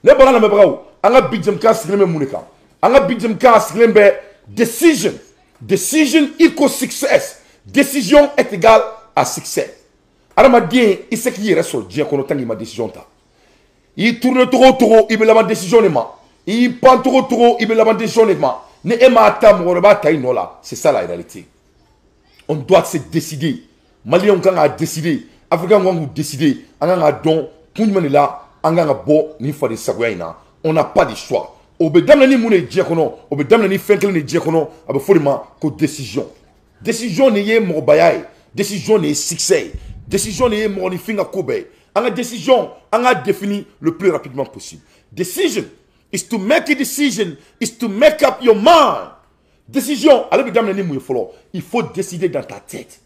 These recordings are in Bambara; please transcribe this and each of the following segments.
Ne bɔra lamɛnbagaw, an ka bi jɛmukan sigilen bɛ mun de kan? An ka bi jɛmukan sigilen bɛ decision. Decision equals success. Décision est égale à succès. Adamaden, i se k'i yɛrɛ sɔrɔ diɲɛ kɔnɔ tant k'i ma décision ta. I y'i tourner togo o togo, i bɛ laban décision de ma. I y'i pan togo o togo, i bɛ laban décision de ma. Ni e m'a ta, mɔgɔ wɛrɛ b'a ta i nɔ la. C'est ça la réalité. On doit se décider. Maliens kan k'a décider, Africains kan k'u décider. An kan k'a dɔn kun jumɛn de la an kan ka bɔ nin faden sagoya in na. On n'a pas de choix. O bɛ daminɛ ni mun de ye diɲɛ kɔnɔ? O bɛ daminɛ ni fɛn kelen de ye diɲɛ kɔnɔ, a bɛ fɔ o de ma ko décision. Décision de ye mɔgɔbaya ye, décision de ye succès ye, décision de ye mɔgɔninfin ka ko bɛɛ ye. An ka décision, an k'a définir le plus rapidement possible. Decision is to make a decision, is to make up your mind. Décision, ale bɛ daminɛ ni mun ye fɔlɔ? Il faut décider dans ta tête.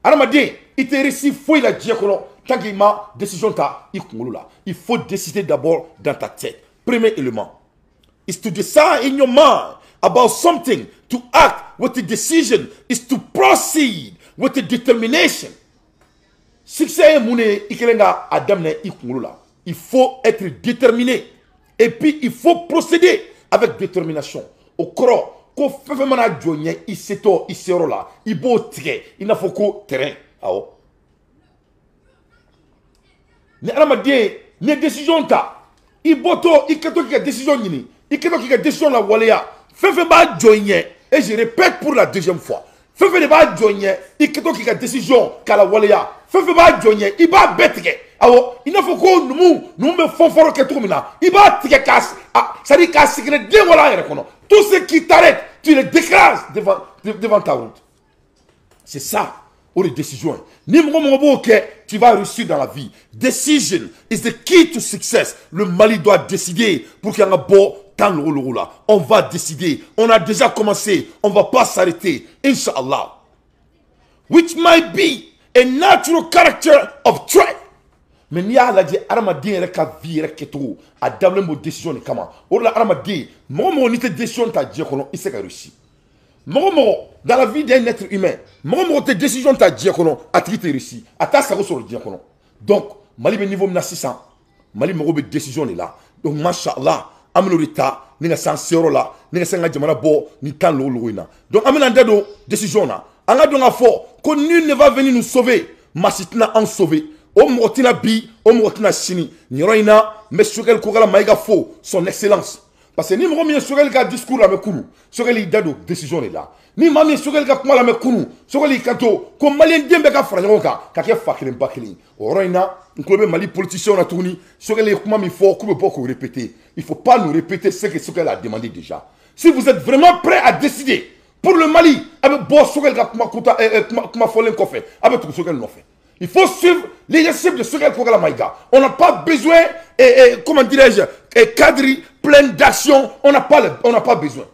Adamaden, i tɛ réussir foyi la diɲɛ kɔnɔ tant qu'il ma décision ta i kunkolo la. Il faut décider d'abord dans ta tête. Premier élément is to decide in your mind about something. To act with the decision is to proceed with the determination. Succès ye mun de ye? I kɛlen ka a daminɛ i kunkolo la. Il faut être déterminé et puis il faut procéder avec détermination. O kɔrɔ ko fɛn fɛn mana jɔ ɲɛ i setɔ i seyɔrɔ la, i b'o tigɛ i n'a fɔ ko terrain. Awɔ, ni adamaden ni ye décision ta, i bɔtɔ, i kɛtɔ k'i ka décision ɲini, i kɛtɔ k'i ka décision lawaleya, fɛn fɛn b'a jɔ i ɲɛ, et je répète pour la deuxième fois, fɛn fɛn de b'a jɔ i ɲɛ i kɛtɔ k'i ka décision k'a lawaleya, fɛn fɛn b'a jɔ i ɲɛ, i b'a bɛɛ tigɛ. Awɔ, i n'a fɔ ko numu bɛ fɔnfɔrɔ kɛ cogo min na, i b'a tigɛ k'a, c'est à dire k'a siginɛ den wala a yɛrɛ kɔnɔ. Tout ce qui t'arrête, tu le décrases devant ta route. C'est ça o de décision ye. Ni mɔgɔ mɔgɔ b'o kɛ, tu vas réussir dans la vie. Decision is the key to success. Le Mali doit décider pour qu'an ka bɔ tan logo la. On va décider, on a déjà commencé, on va pas s'arrêter, inchallah. Which might be a natural character of trait. Mais n'i y'a lajɛ, adamaden yɛrɛ ka vie yɛrɛ kɛcogo, a dabɔlen b'o décision de kama. O de la, adamaden, mɔgɔ mɔgɔ n'i tɛ décision ta diɲɛ kɔnɔ, i tɛ se ka réussir. Mɔgɔ mɔgɔ, dans la vie d'un être humain, mɔgɔ mɔgɔ tɛ décision ta diɲɛ kɔnɔ, a tigi tɛ réussir, a t'a sago sɔrɔ diɲɛ kɔnɔ. Donc Mali bɛ niveau min na sisan, Mali mago bɛ décision de la. Donc mashallah, an bɛn'o de ta ni ka se an seyɔrɔ la, ni ka se an ka jamana bɔ ni tan logo logo in na. Donc an bɛna an da don décision na. An ka dɔn k'a fɔ ko nul ne va venir nous sauver. Maa si tɛna an sauver, o mɔgɔ tɛna bi, o mɔgɔ tɛna sini. Nin yɔrɔ in na, n bɛ Choguel Kokalla Maïga fo, son excellence, parce que ni mɔgɔ min ye Choguel ka discours lamɛn kunu, Choguel y'i da don décision de la. Ni maa min ye Choguel ka kuma lamɛn kunu, Choguel y'i kanto ko maliyɛn den bɛɛ ka fara ɲɔgɔn kan ka kɛ fa kelen ba kelen. O yɔrɔ in na, n tulo bɛ Mali politiciens na tuguni, Choguel ye kuma min fɔ k'u bɛ bɔ k'o répéter. Il faut pas nous répéter ce que Choguel a demandé déjà. Si vous êtes vraiment prêt à décider pour le Mali, a bɛ bɔ Choguel ka kuma kuta kuma fɔlen kɔfɛ, a bɛ tugu Choguel nɔfɛ. Il faut suivre leadership de Choguel Kokalla Maïga. On n'a pas besoin, comment dirais-je, cadre plein d'action, on n'a pas besoin.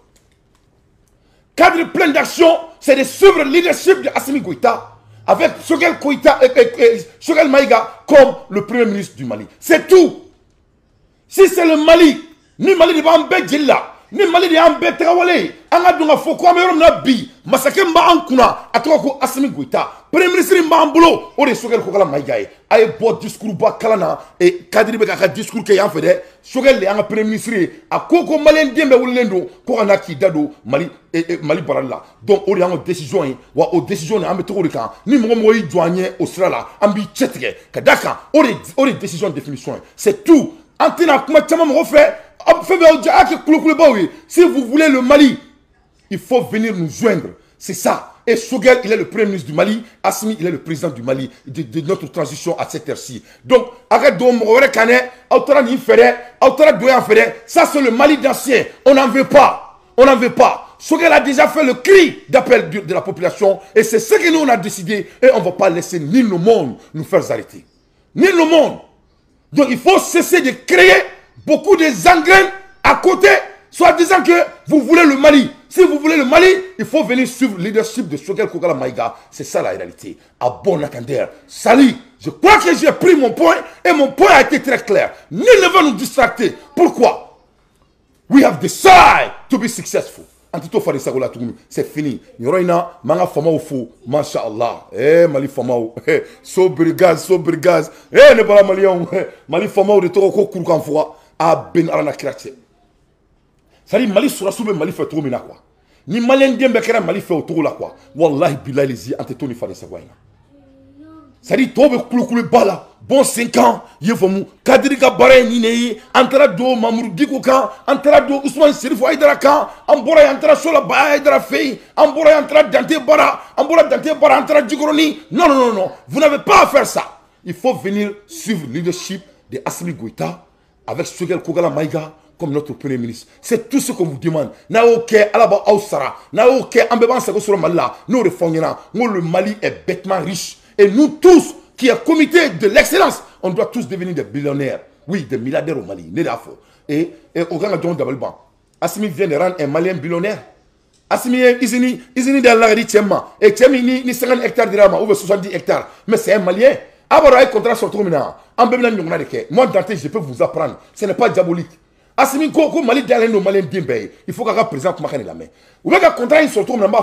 Cadre plein d'action, c'est de suivre le leadership de Assimi Goïta avec Choguel Goïta, Choguel Maïga comme le premier ministre du Mali. C'est tout. Si c'est le Mali, ni Mali de b'an bɛɛ jeli la, ni Mali de y'an bɛɛ tɛgɛwale ye, an ka dɔn k'a fɔ ko an bɛ yɔrɔ min na bi, masakɛ min b'an kunna, a tɔgɔ ko Assimi Goïta, premier ministre min b'an bolo, o de ye Choguel Kokalla Maïga ye. A ye bɔ discours ba kalan na, cadre bɛ k'a ka discours kɛ yan fɛ dɛ. Choguel de y'an ka premier ministre ye. A ko ko maliyɛn den bɛɛ wulilen don ko ka na k'i da don Mali barali la. Donc o de y'an ka décision ye. Wa o décision de, an bɛ togo de kan. Ni mɔgɔ mɔgɔ y'i jɔ an ɲɛ o sira la, an b'i cɛ tigɛ ka d'a kan. O de décision définition ye. C'est tout. An tɛna kuma caman mɔgɔ fɛ, fɛn bɛɛ y'aw diya, a kɛ kulokulubaw ye. Si vous voulez le Mali, il faut venir nous joindre. C'est ça. Et Choguel, il est le premier ministre du Mali. Assimi, il est le président du Mali, de notre transition à cette heure-ci. Donc, arrête de mɔgɔ wɛrɛ kan dɛ, aw taara nin fɛ dɛ, aw taara don yan fɛ dɛ. Ça, c'est le Mali d'ancien. On n'en veut pas. On n'en veut pas. Choguel a déjà fait le cri d'appel de la population. Et c'est ce que nous, on a décidé. Et on ne va pas laisser ni le monde nous faire arrêter. Ni le monde. Donc, il faut cesser de créer beaucoup de gangrènes à côté, soit disant que vous voulez le Mali. Si vous voulez le Mali, il faut venir suivre le leadership de Choguel Kokalla Maïga. C'est ça la réalité. À bon entendeur. Salut. Je crois que j'ai pris mon point et mon point a été très clair. Nul ne va nous distracter. Pourquoi? We have decided to be successful. An tɛ to fari sago la tuguni, c'est fini. Nin yɔrɔ in na, n b'an ka famaw fo, masha Allah. Mali famaw, so brigade, so brigade. Ne bɔra maliyɛnw, Mali famaw de tɔgɔ ko kurukanfuga. A bɛɛ ni Ala na kira cɛ. C'est-à-dire Mali sɔrɔdasiw bɛ Mali fɛ cogo min na quoi. Ni Malien den bɛɛ kɛra Mali fɛ o cogo la quoi. Wallahi billahi lezi an tɛ to ni faden sagoya in na. C'est-à-dire tɔw bɛ kulukulu ba la. Bon 5 ans, i ye faamu, kadiri ka baara ye nin de ye, an taara don Mamoudou Dicko kan, an taara don Ousmane Serifo Hayidara kan, an bɔra yen an taara Sola Baya Hayidara fɛ yen, an bɔra yen an taara Dante Bara, an bɔra Dante Bara an taara Jikɔrɔni. Non, non, non, non, vous n'avez pas à faire ça. Il faut venir suivre le leadership de Assimi Goïta avec Choguel Kokalla Maïga comme notre premier ministre. C'est tout ce qu'on vous demande. N'a y'o kɛ Ala b'aw sara, n'a y'o kɛ an bɛɛ b'an sago sɔrɔ Mali la. N'o de fɔ aw ɲɛna, n ko le Mali est bêtement riche et nous tous qui est comité de l'excellence, on doit tous devenir des billionnaires. Oui, des milliardaires au Mali. Ne l'a fait. Et au grand John Dabalban, Assimi vient de rendre un Malien billionnaire. Assimi usine de la Tchema. Et Tchemi ni 50 hectares de rama, ou 70 hectares. Mais c'est un Malien. Alors, un contrat sur tout le monde. Moi, Dante, je peux vous apprendre. Ce n'est pas diabolique. Assimi ko Mali derrière nos Maliens bien payés. Il faut qu'un président kumakan la main. Ou bien qu'un contrat sur tout le monde.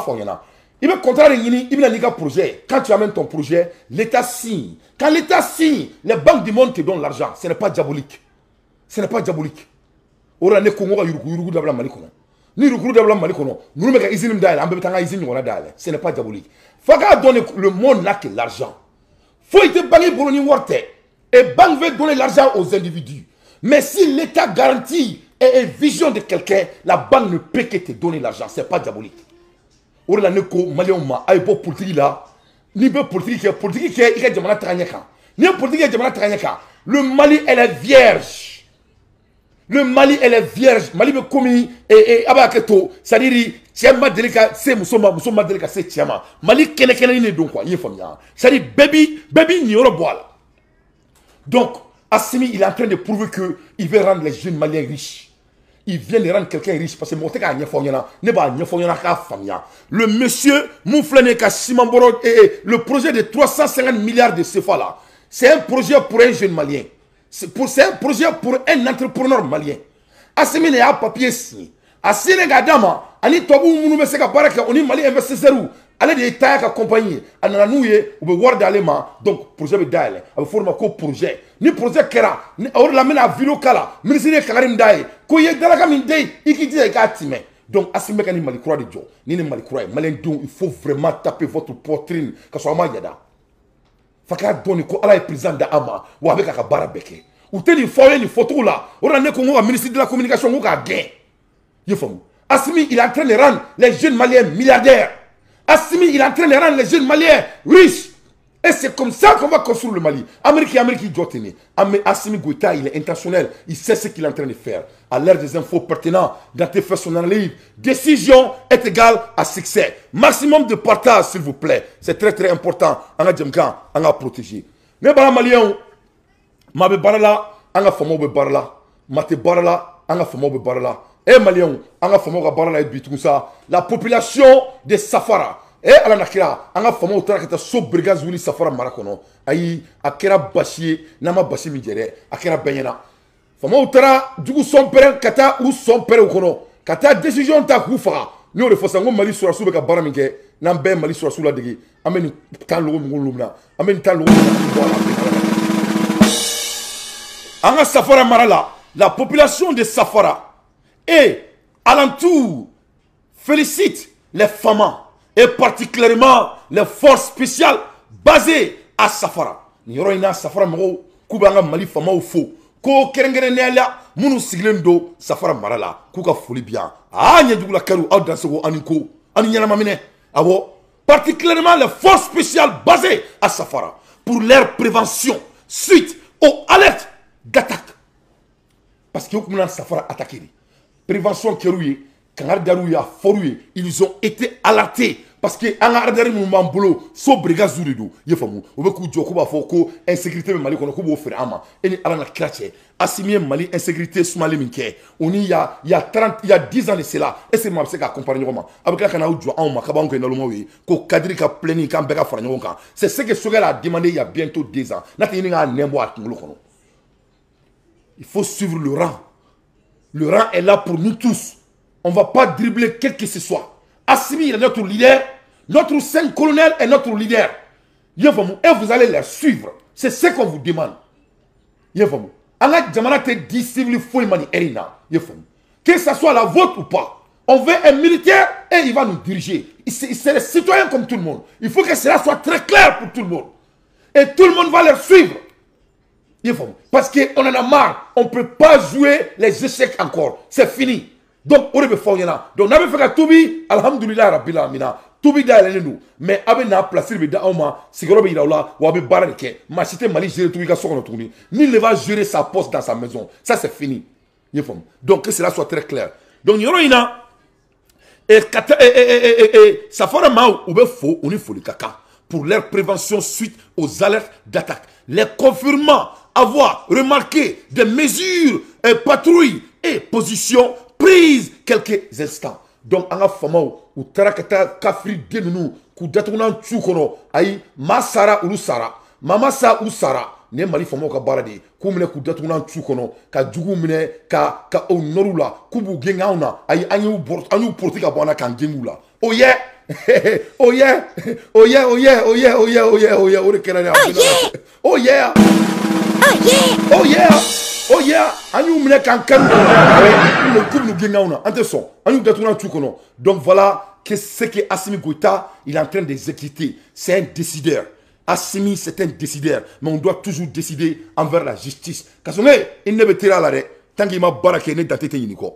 Il veut contrat il veut un projet. Quand tu amènes ton projet, l'État signe. Quand l'État signe, les banques du monde te donnent l'argent. Ce n'est pas diabolique. Ce n'est pas diabolique. Ora ne Congo yuruku yuruku dabla Mali kono. Ni yuruku dabla Mali kono. Nous mettons usine d'elle, on peut mettre usine d'elle. Ce n'est pas diabolique. Faut qu'à donner le monde n'a que l'argent. Faut être banque pour ni warte. Et banque veut donner l'argent aux individus. Mais si l'État garantit et une vision de quelqu'un, la banque ne peut que te donner l'argent. Ce n'est pas diabolique. O la ne ko maliyɛnw ma a ye bɔ politique la n'i bɛ politique kɛ politique kɛ i ka jamana taga ɲɛ kan n'i ye politique kɛ jamana taga ɲɛ kan. Le Mali elle est vierge, le Mali elle est vierge. Mali bɛ komi a b'a kɛ to, c'est-à-dire cɛ ma deli ka se muso ma, muso ma deli ka se cɛ ma. Mali kɛnɛ kɛnɛnin de don quoi, i ye faamuya, c'est-à-dire bɛɛ b'i niyɔrɔ bɔ a la. Donc Assimi il est en train de prouver que il veut rendre les jeunes Maliens riches. Il vient de rendre quelqu'un riche parce que mɔgɔ tɛ k'a ɲɛfɔ aw ɲɛna, ne b'a ɲɛfɔ aw ɲɛna k'a faamuya. Le monsieur mun filɛ nin ye ka ciment bɔrɔ, le projet de 350 milliards de CFA là, c'est un projet pour un jeune malien. C'est un projet pour un entrepreneur malien. Assimi ne y'a papier signé. A signé k'a d'a ma ani tubabu minnu bɛ se ka baara kɛ o ni Mali investisseurs ale de ye Taya ka compagnie ye, a nana n'u ye u bɛ wari d'ale ma, donc projet bɛ dayɛlɛ, a bɛ fɔ o ma ko projet. Ni projet kɛra o de la n bɛna vidéo k'a la, ministre ye kangari min d'a ye ko i ye daraka min den i k'i jija i k'a timɛ. Donc Assimi bɛ ka nin Mali kura de jɔ, ni nin Mali kura ye, maliyɛn denw il faut vraiment taper votre poitrine ka sɔrɔ a ma yada. Fa k'a dɔn de ko Ala ye président da an ma wa a bɛ k'a ka baara bɛɛ kɛ. U tɛ nin fɔ aw ye nin fɔcogo la, o de la ne ko n ko ka ministre de la communication n ko k'a gɛn. I ye faamu? Assimi il est en train de rendre les jeunes Maliens milliardaires. Assimi, il est en train de rendre les jeunes Maliens riches. Et c'est comme ça qu'on va construire le Mali. Amérique, Amérique, Jotini. Assimi Goïta, il est intentionnel. Il sait ce qu'il est en train de faire. À l'ère des infos pertinentes, Dante fait son analyse. Décision est égale à succès. Maximum de partage, s'il vous plaît. C'est très, très important. On a Djemkan, on a protégé. Mais voilà, Maliens, ma be barala, on a famo be barala. Ma te barala, on a famo be barala. Eh Maliens, on a famo ka barala et bitou ça. La population de Safara. Eh ala na kira an ka faamaw taara ka taa so brigade wuli Safara mara kɔnɔ. Ayi a kɛra basi ye n'an ma basi min jɛ dɛ, a kɛra bɛɛ ɲɛna. Faamaw taara jugu sɔn pɛrɛn ka taa u sɔn pɛrɛn u kɔnɔ ka taa décision ta k'u faga. N y'o de fɔ sisan n ko Mali sɔrɔdasiw bɛ ka baara min kɛ, n'an bɛɛ ye Mali sɔrɔdasiw ladege, an bɛ nin tan logo min na, an bɛ nin tan logo min bɔ a la. An ka Safara mara la, la population de Safara et alentour félicite les FAMa et particulièrement les forces spéciales basées à Safara. Ni yɔrɔ in na Safara mɔgɔw k'u b'an ka Mali faamaw fo ko kɛrɛnkɛrɛnnenya la minnu sigilen don Safara mara la k'u ka foli bi yan. Aa ɲɛjugula kɛriw aw dansogo ani ko ani ɲɛnamaminɛ. Awɔ, particulièrement les forces spéciales basées à Safara pour leur prévention suite aux alertes d'attaque. Parce que u tun bɛna Safara attaquer de. Prévention kɛr'u ye, kangari dar'u ye, a fɔr'u ye, ils ont été alertés. Parce que an ka radar minnu b'an bolo so brigade de don, i ye faamu, u bɛ k'u jɔ k'u b'a fɔ ko insécurité bɛ Mali kɔnɔ k'u b'o feere an ma. E ni Ala na kira cɛ, Assimi ye Mali insécurité sumali min kɛ o ni il y a 30, il y a 10 ans de cela, est-ce que maa bɛ se k'a comparer ɲɔgɔn ma? A bɛ tila ka n'aw jɔ anw ma k'a b'anw kɛ nalomaw ye ko kadiri ka plainte k'an bɛɛ ka fara ɲɔgɔn kan. C'est ce que Choguel a demandé il y a bientôt 2 ans. N'a tɛ ɲini k'a nɛn bɔ a kunkolo kɔnɔ. Il faut suivre le rang. Le rang est là pour nous tous. On ne va pas dribbler quel que ce soit. Assimi est notre leader. Notre 5 colonel est notre leader. Et vous allez les suivre. C'est ce qu'on vous demande. An ka jamana tɛ di civil foyi ma nin heure in na, i ye faamu, que ça soit la vôtre ou pas. On veut un militaire et il va nous diriger. C'est les citoyens comme tout le monde. Il faut que cela soit très clair pour tout le monde. Et tout le monde va les suivre. Parce qu'on en a marre. On ne peut pas jouer les échecs encore. C'est fini. Donc, on est là. Donc, on avait fait tuubi, alhamdoulilah, rabbil alamina. Tuubi dayɛlɛlen don. Mais a bɛ n'a place bɛ da anw ma, sigiyɔrɔ bɛ yira aw la, wa a bɛ baara de kɛ. Maa si tɛ Mali gérer tugun i ka so kɔnɔ tuguni. Nul ne va gérer sa poste dans sa maison. Ça, c'est fini. Donc, que cela soit très clair. Donc, yɔrɔ in na, Safara maaw u bɛ fo u ni foli ka kan pour leur prévention suite aux alertes d'attaque. Les confirmant avoir remarqué des mesures, patrouilles et positions prises quelques instants. Donc, an ka famaw u taara ka taa kafiri den ninnu k'u datugunan cu kɔnɔ. Ayi, maa sara, olu sara, maa ma sa, u sara. Nin ye Mali faamaw ka baara de ye, k'u minɛ k'u datugunan cu kɔnɔ, ka juguw minɛ ka o nɔr'u la k'u b'u gɛn anw na. Ayi, an y'u bɔ, an y'u poroti ka bɔ an na k'an gɛn u la. Oh yeah, oh yeah, oh yeah, oh yeah, oh yeah, oh yeah, oh yeah, oh yeah, o de kɛra ne. Oh yeah, oh yeah, oh yeah, an y'u minɛ k'an kari k'u b'u gɛn anw na, an tɛ sɔn, an y'u datugunan cu kɔnɔ. Donc voilà que ce que Assimi Goïta il est en train d'exécuter, c'est un décideur. Assimi, c'est un décideur, mais on doit toujours décider envers la justice. Kasonge, il ne bɛ teliya la dɛ, tant qu'il ma baara kɛ, ne date tɛ ɲini kɔ.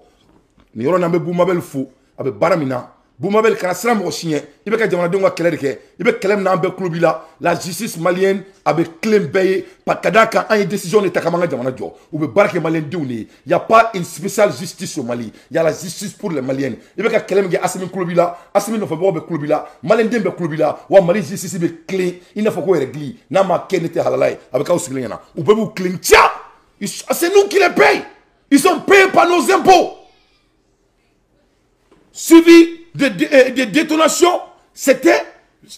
Nin yɔrɔ in na, an bɛ Bumabel fo, a bɛ baara min na. Bumabel, kana siran mɔgɔ si ɲɛ, i bɛ ka jamanadenw ka kɛlɛ de kɛ, i bɛ kɛlɛ min na, an bɛɛ tulo b'i la. La justice malienne a bɛ tilen bɛɛ ye, ka d'a kan an ye décision de ta k'an b'an ka jamana jɔ. U bɛ baara kɛ maliyɛndenw de ye. Il y a pas une spéciale justice au Mali, il y a la justice pour les Maliennes. I bɛ ka kɛlɛ min kɛ, Assimi tulo b'i la, Assimi nɔfɛbagaw bɛ tulo b'i la, maliyɛnden bɛɛ tulo b'i la, wa Mali justice bɛ tilen i n'a fɔ ko yɛrɛ n'a ma kɛ ne tɛ halala ye, a bɛ k'aw sigilen ɲɛna. U bɛɛ b'u tilen ca. C'est nous qui les payons. Ils sont payés par nos impôts. Suivi de détonation, c'était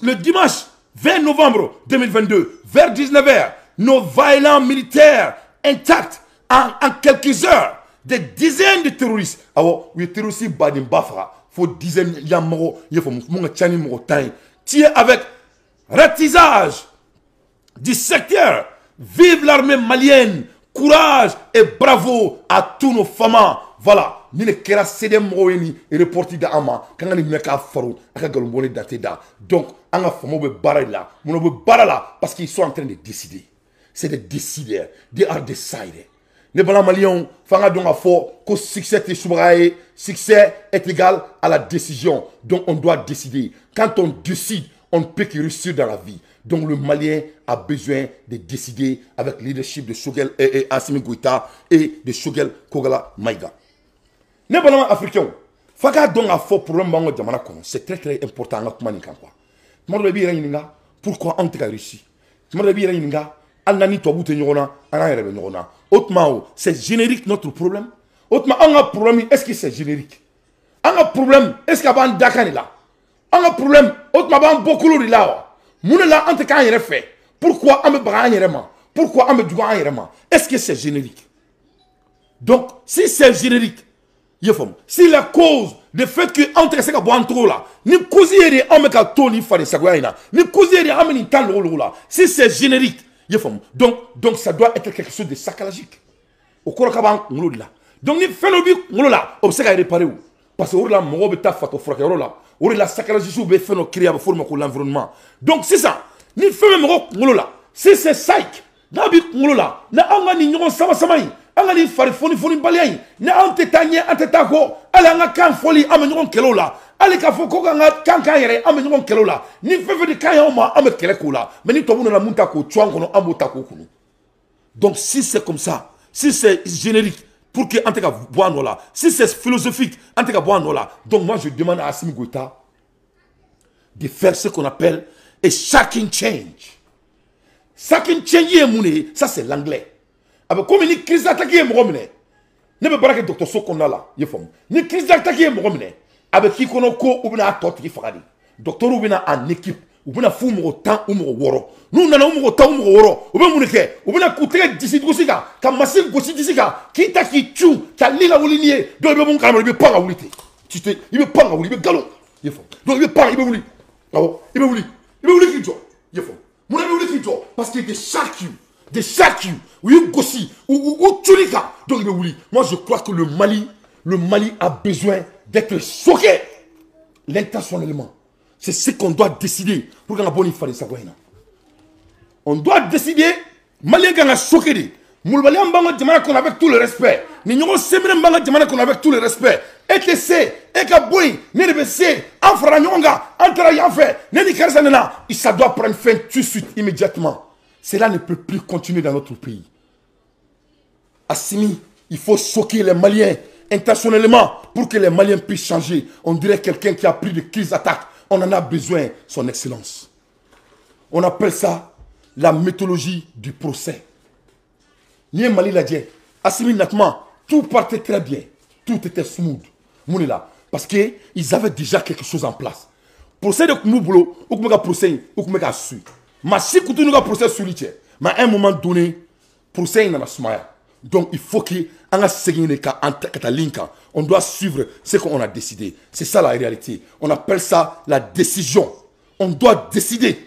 le dimanche 20 novembre 2022, vers 19h, nos vaillants militaires intacts en quelques heures, des dizaines de terroristes. Alors, oui, terroristes baden bafra, faut dizaines, il y a mort, il faut mon tchani morotain, tiré avec ratissage du secteur. Vive l'armée malienne, courage et bravo à tous nos femmes. Voilà. Ni ne kɛra CDM mɔgɔw ye ni reporti da an ma k'an ka nin minɛ k'a faro a ka nkalon bɔlen date da. Donc an ka faamaw bɛ baara de la. Munna u bɛ baara la? Parce qu'ils sont en train de décider. C'est des décideurs, they are decided. Ne balima maliyɛnw, f'an ka dɔn k'a fɔ ko succès tɛ subaga ye. Succès est égal à la décision. Donc on doit décider. Quand on décide, on ne peut que réussir dans la vie. Donc le Malien a besoin de décider avec le leadership de Choguel et Assimi Goïta et de Choguel Kokalla Maïga. Ne balima africain, f'a k'a dɔn k'a fɔ problème b'an ka jamana kɔnɔ. C'est très très important an ka kuma nin kan quoi. Tuma dɔ la i b'i yɛrɛ ɲininka pourquoi anw tɛ ka réussir. Tuma dɔ la i b'i yɛrɛ ɲininka hali n'an ni tubabuw tɛ ɲɔgɔn na, an n'an yɛrɛ bɛ ɲɔgɔn na. O tuma o c'est générique notre problème. O tuma anw ka problème, est-ce que c'est générique? An ka problème, est-ce que a b'an dakan de la? An ka problème, o tuma a b'an bɔkolo de la wa? Mun de la an tɛ k'an yɛrɛ fɛ? Pourquoi an bɛ baga an yɛrɛ ma? Pourquoi an bɛ jugu an yɛrɛ ma? Est-ce que c'est générique? Donc si c'est générique, si la cause de fait que anw tɛ ka se ka bɔ an tɔgɔ la, ni cause ye de anw bɛ ka to nin farisagoya in na, ni cause ye de an bɛ nin ta logo la, si c'est générique, donc ça doit être quelque chose de psychologique. O kɔrɔ k'a b'an kunkolo de la. Donc ni fɛn dɔ b'i kunkolo la, o bɛ se ka réparer o. Parce que o de la mɔgɔw bɛ taa fatɔ furakɛyɔrɔ la, o de la psychologistes bɛ fɛn dɔ créer, a bɛ f'o de ma ko l'environnement. Donc sisan ni fɛn bɛ mɔgɔ kunkolo la, si c'est psych, n'a b'i kunkolo la, ni anw ka nin ɲɔgɔn sama sama in, an ka nin fari foni fonibaliya in, ni anw tɛ taa ɲɛ, an tɛ taa kɔ, hali an ka kan fɔli an bɛ ɲɔgɔn kɛlɛ o la, hali k'a fɔ ko k'an ka kan k'an yɛrɛ, an bɛ ɲɔgɔn kɛlɛ o la, ni fɛn fɛn de ka ɲi anw ma, an bɛ kɛlɛ k'o la. Mais ni tubabu nana mun ta k'o cu an kɔnɔ, an b'o ta k'o kunu. Donc si c'est comme ça, si c'est générique, pour que an tɛ ka bɔ an nɔ la, si c'est philosophique, an tɛ ka bɔ an nɔ la. Donc moi je demande à Assimi Goïta de faire ce qu'on appelle a shocking change. Shocking change ye mun de ye? Ça c'est l'anglais. A bɛ komi ni crise d'attaque ye mɔgɔ minɛ, ne bɛ baara kɛ dɔgɔtɔrɔso kɔnɔna la, i ye faamu. Ni crise d'attaque ye mɔgɔ minɛ, a bɛ k'i kɔnɔ ko u bɛna a tɔ tigi faga de. Dɔgɔtɔrɔw bɛna en équipe, u bɛna f'u mɔgɔ 10 u mɔgɔ 6. N'u nana u mɔgɔ 10 u mɔgɔ 6, u bɛ mun de kɛ? U bɛna k'u tɛgɛ disi gosi kan, ka machine gosi disi kan, k'i ta k'i cun, ka li lawuli n'i ye. Donc i bɛ mun kalama, i bɛ pan ka wuli ten. Tu te, i bɛ pan ka wuli, i bɛ galon, i ye faamu. Donc i bɛ pan, i bɛ wuli, awɔ, i bɛ wuli, i bɛ wuli k'i jɔ, i ye faamu. Mun na i bɛ wuli k'i jɔ? Parce que they shock you. They shock you. U y'i gosi, u tuli kan. Donc i bɛ wuli. Moi, je crois que le Mali a besoin d'être choqué l'intentionnellement. C'est ce qu'on doit décider pour qu'an ka bɔ nin faden sago in na. On doit décider. Malien kan ka choquer de. Molobaliya b'an ka jamana kɔnɔ, avec tout le respect, ni ɲɔgɔn sɛmɛnɛ b'an ka jamana kɔnɔ, avec tout le respect. E tɛ se, e ka bɔ yen, ne de bɛ se. An farala ɲɔgɔn kan, an taara yan fɛ, ne ni karisa nana. Ça doit prendre fin tout de suite, immédiatement. Cela ne peut plus continuer dans notre pays. Assimi, il faut choquer les Maliens intentionnellement pour que les Maliens puissent changer. On dirait quelqu'un qui a pris de crise attaque. On en a besoin, son excellence. On appelle ça la méthodologie du procès. N'i ye Mali lajɛ, Assimi natuma, tout partait très bien, tout était smooth. Mun de la? Parce que ils avaient déjà quelque chose en place. Procès de tun b'u bolo, u tun bɛ ka procès in, u tun bɛ k'a suit. Maa si tun t'u n'u ka procès suili cɛ. Mais à un moment donné, procès in nana sumaya. Donc il faut que an ka segin de ka an ka taa ligne kan. On doit suivre ce qu'on a décidé. C'est ça la réalité. On appelle ça la décision. On doit décider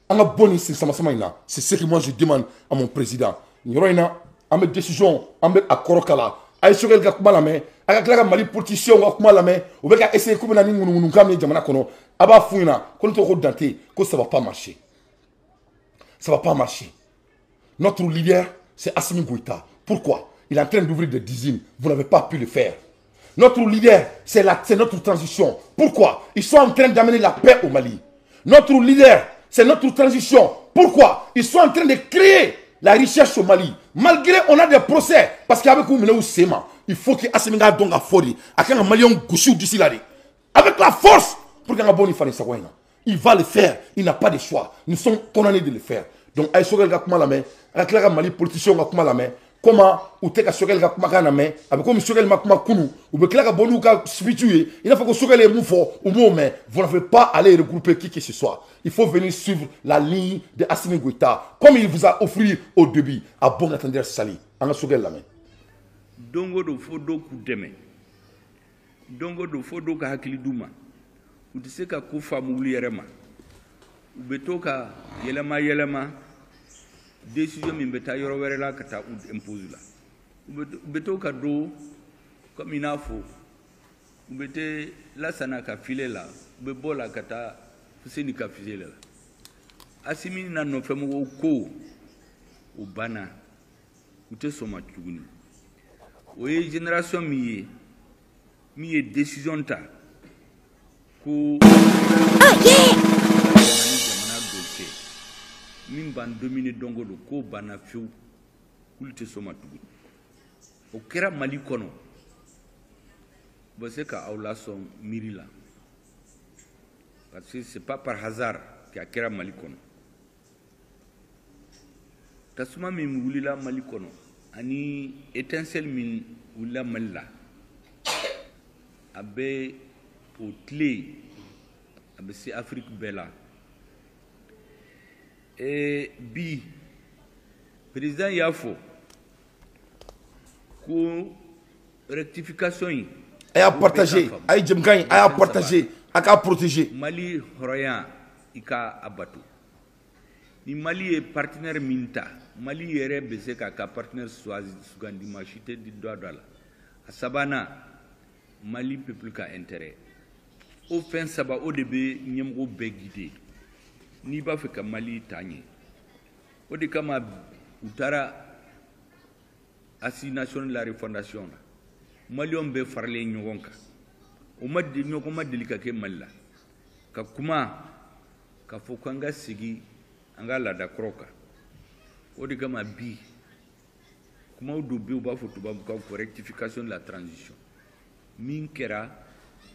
an ka bɔ nin sen sama sama in na. C'est ce que moi je demande à mon président. Nin yɔrɔ in na, an bɛ décision, an bɛ a kɔrɔ kala. A ye Choguel ka kuma lamɛn, a ka tila ka Mali politiciens ka kuma lamɛn. U bɛ ka essayer k'u bɛ na ni ŋunuŋunukan min ye jamana kɔnɔ. A b'a f'u ɲɛna ko ne tɔgɔ ko Dante, ko ça va pas marcher, ça va pas marcher. Notre leader, c'est Assimi Goïta. Pourquoi? Il est en train d'ouvrir des usines. Vous n'avez pas pu le faire. Notre leader, c'est notre transition. Pourquoi? Ils sont en train d'amener la paix au Mali. Notre leader, c'est notre transition. Pourquoi? Ils sont en train de créer la richesse au Mali. Malgré on a des procès, parce qu'avec vous, SEMA, il faut que Assimi k'a dɔn k'a fɔ de, a kan ka Maliyɛnw gosi u disi la de. Avec la force, pour qu'an ka bɔ nin faden sago in na. Il va le faire. Il n'a pas de choix. Nous sommes condamnés de le faire. Donc, a ye Choguel ka kuma lamɛn, a ka tila ka Mali politiciens ka kuma lamɛn. Comment u tɛ ka Choguel ka kumakan lamɛn? A bɛ komi Choguel ma kuma kunu. U bɛ tila ka bɔ n'u ka speech ye. I n'a fɔ ko Choguel ye mun fɔ, u m'o mɛn. Vous n'avez pas à aller regrouper qui que ce soit. Il faut venir suivre la ligne de Assimi Goïta, comme il vous a offert au début. À bon entendeur, salut. An ka Choguel lamɛn. Don o don, fo dɔw k'u dɛmɛ. Don o don, fo dɔw ka hakili d'u ma. U tɛ se ka ko faamu olu yɛrɛ ma. U bɛ to ka yɛlɛma yɛlɛma décision min bɛ taa yɔrɔ wɛrɛ la ka taa u impose la. U bɛ to ka don comme i n'a fɔ u bɛ te Lasana ka filet la, u bɛ bɔ la ka taa Fuseni ka filet la. Asimi na nɔfɛmɔgɔw ko o banna, u tɛ sɔn ma tuguni. O ye génération min ye, min ye décision ta ko ni jamana dɔw cɛ min b'an dominer don o don, k'o banna fiyewu, k'olu tɛ sɔn ma tuguni. O kɛra Mali kɔnɔ. U bɛ se ka aw lasɔn miiri la, parce que c'est pas par hasard qu'a kɛra Mali kɔnɔ. Tasuma min wulila Mali kɔnɔ ani étincelle min wulila Mali la, a bɛ o tile, a bɛ se Afiriki bɛɛ la. Bi président y'a fɔ ko rectification in A y'a partagé, a ye jɛmukan in, a y'a partagé, a k'a protéger. Mali hɔrɔnya, i ka a bato. Ni Mali ye partenaire min ta, Mali yɛrɛ bɛ se k'a ka partenaire sugandi, maa si tɛ di dɔ a la. A sabanan, Mali peuple ka intérêt. O fɛn saba o de bɛ ɲɛmɔgɔ bɛɛ guider n'i b'a fɛ ka Mali taa ɲɛ. O de kama u taara Assise nationale de la refondation na. Maliyɛnw bɛɛ faralen ɲɔgɔn kan, o ma ɲɔgɔn ma deli ka kɛ Mali la, ka kuma ka fɔ k'an ka segin an ka laada kɔrɔ kan. O de kama bi kumaw dɔ bɛ yen, u b'a fɔ tubabukan ko rectification de la transition min kɛra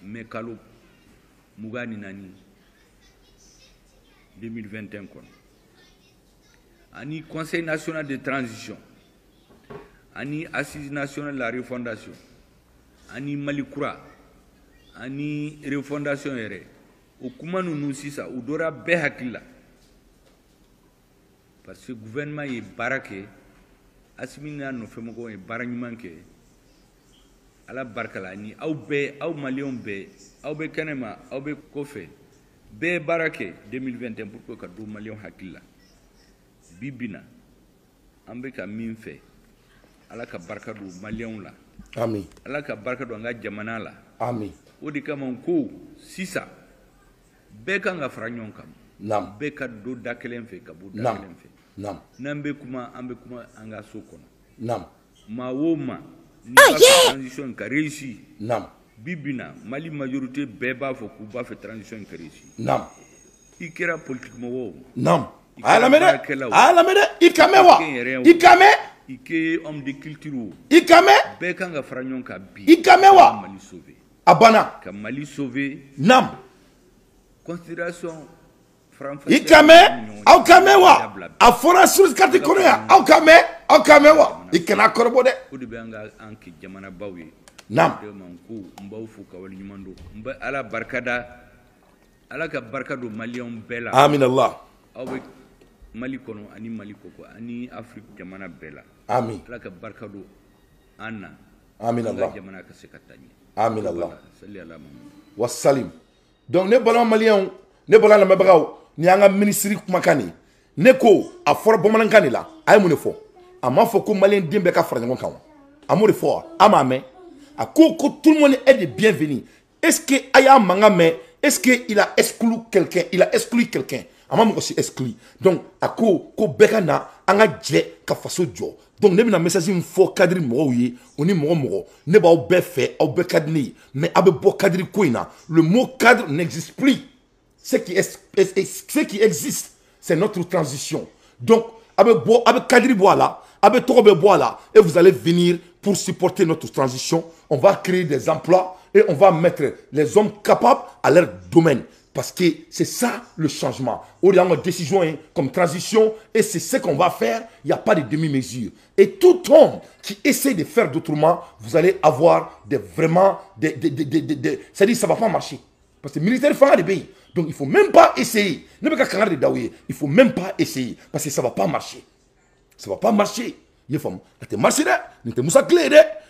mai kalo 24 2021 kɔnɔ, ani Conseil national de transition, ani Assise nationale de la refondation, ani Mali kura, ani refondation yɛrɛ. O kuma ninnu sisan, u dɔra bɛɛ hakili la, parce que gouvernement ye baara kɛ. Asimi n'a nɔfɛmɔgɔw ye baara ɲuman kɛ, Ala barika la. Ni aw bɛɛ, aw Maliyɛnw bɛɛ, aw bɛ kɛnɛma, aw bɛ kɔfɛ, bɛɛ ye baara kɛ 2021 pour que ka don Maliyɛnw hakili la. Bi bi na An bɛ ka min fɛ, Ala ka barika don Maliyɛnw la. Amin. Ala ka barika don an ka jamana la. Amin. O de kama ko sisan bɛɛ kan ka fara ɲɔgɔn kan. Naam. Bɛɛ ka don da kelen fɛ, ka bɔ da kelen fɛ. Naam. N'an bɛ kuma, an bɛ kuma an ka so kɔnɔ. Naam. Maa o maa n'i b'a fɛ transition ka réussir. Naam. Bi bi na Mali majorité bɛɛ b'a fɔ k'u b'a fɛ transition ka réussir. Naam. I kɛra politique mɔgɔ o. Naam. A y'a lamɛn dɛ. A y'a lamɛn dɛ. I kan mɛn wa? I kan mɛn? I kɛ homme de culture o. I kan mɛn? Bɛɛ kan ka fara ɲɔgɔn kan bi. I kan mɛn wa? Ka Mali sauver. A banna. Ka Mali sauver. Naam. Considération. I kan mɛn? Aw kan mɛn wa? A fɔra sur carte kɔnɔ yan. Aw kan mɛn? Aw kan mɛn wa? I kana kɔrɔbɔ dɛ. O de bɛ an ka an kɛ jamanabaw ye. Naam. Vraiment ko n b'aw fo ka waleɲuman dɔn. N bɛ Ala barika da. Ala ka barika don Maliyɛnw bɛɛ la. Amin Allah. Aw bɛ Mali kɔnɔ ani Mali kɔkɔ ani Afrique jamana bɛɛ la. Amin. Ala ka barika don an na. Amin Allah. An ka jamana ka se ka taa ɲɛ. Amin Allah. Sali ala Muhammad. Wasalim. Donc ne balima Maliyɛnw, ne balima lamɛnbagaw, nin y'an ka minisiri kumakan de ye. Ne ko a fɔra bamanankan de la, a ye mun de fɔ? A m'a fɔ ko Maliyɛn den bɛɛ ka fara ɲɔgɔn kan wa? A m'o de fɔ wa? A m'a mɛn? A ko ko tout le monde est de bienvenu. Est-ce que a y'a mankan mɛn? Est-ce que il a exclu quelqu'un? Il a exclu quelqu'un? A ma mɔgɔ si exclu. Donc a ko ko bɛɛ ka na an ka jɛ ka faso jɔ. Donc ne bɛna message min fɔ cadre mɔgɔw ye, o ni mɔgɔ mɔgɔ, ne b'aw bɛɛ fɛ, aw bɛɛ ka di ne ye, mais aw bɛ bɔ cadre ko in na. Le mot cadre n'existe plus. Ce qui existe, c'est notre transition. Donc a bɛ bɔ, a bɛ cadre bɔ a la, a bɛ tɔgɔ bɛ bɔ a la, et vous allez venir pour supporter notre transition. On va créer des emplois et on va mettre les hommes capables à leur domaine. Parce que c'est ça le changement. Au lieu de décision comme transition, et c'est ce qu'on va faire, il n'y a pas de demi-mesure. Et tout homme qui essaie de faire d'autrement, vous allez avoir des, vraiment des c'est-à-dire que ça ne va pas marcher. Parce que le militaire fait des pays. Donc il ne faut même pas essayer. Il ne faut même pas essayer. Parce que ça ne va pas marcher. Ça ne va pas marcher. Il faut marcher. Moussa Clé,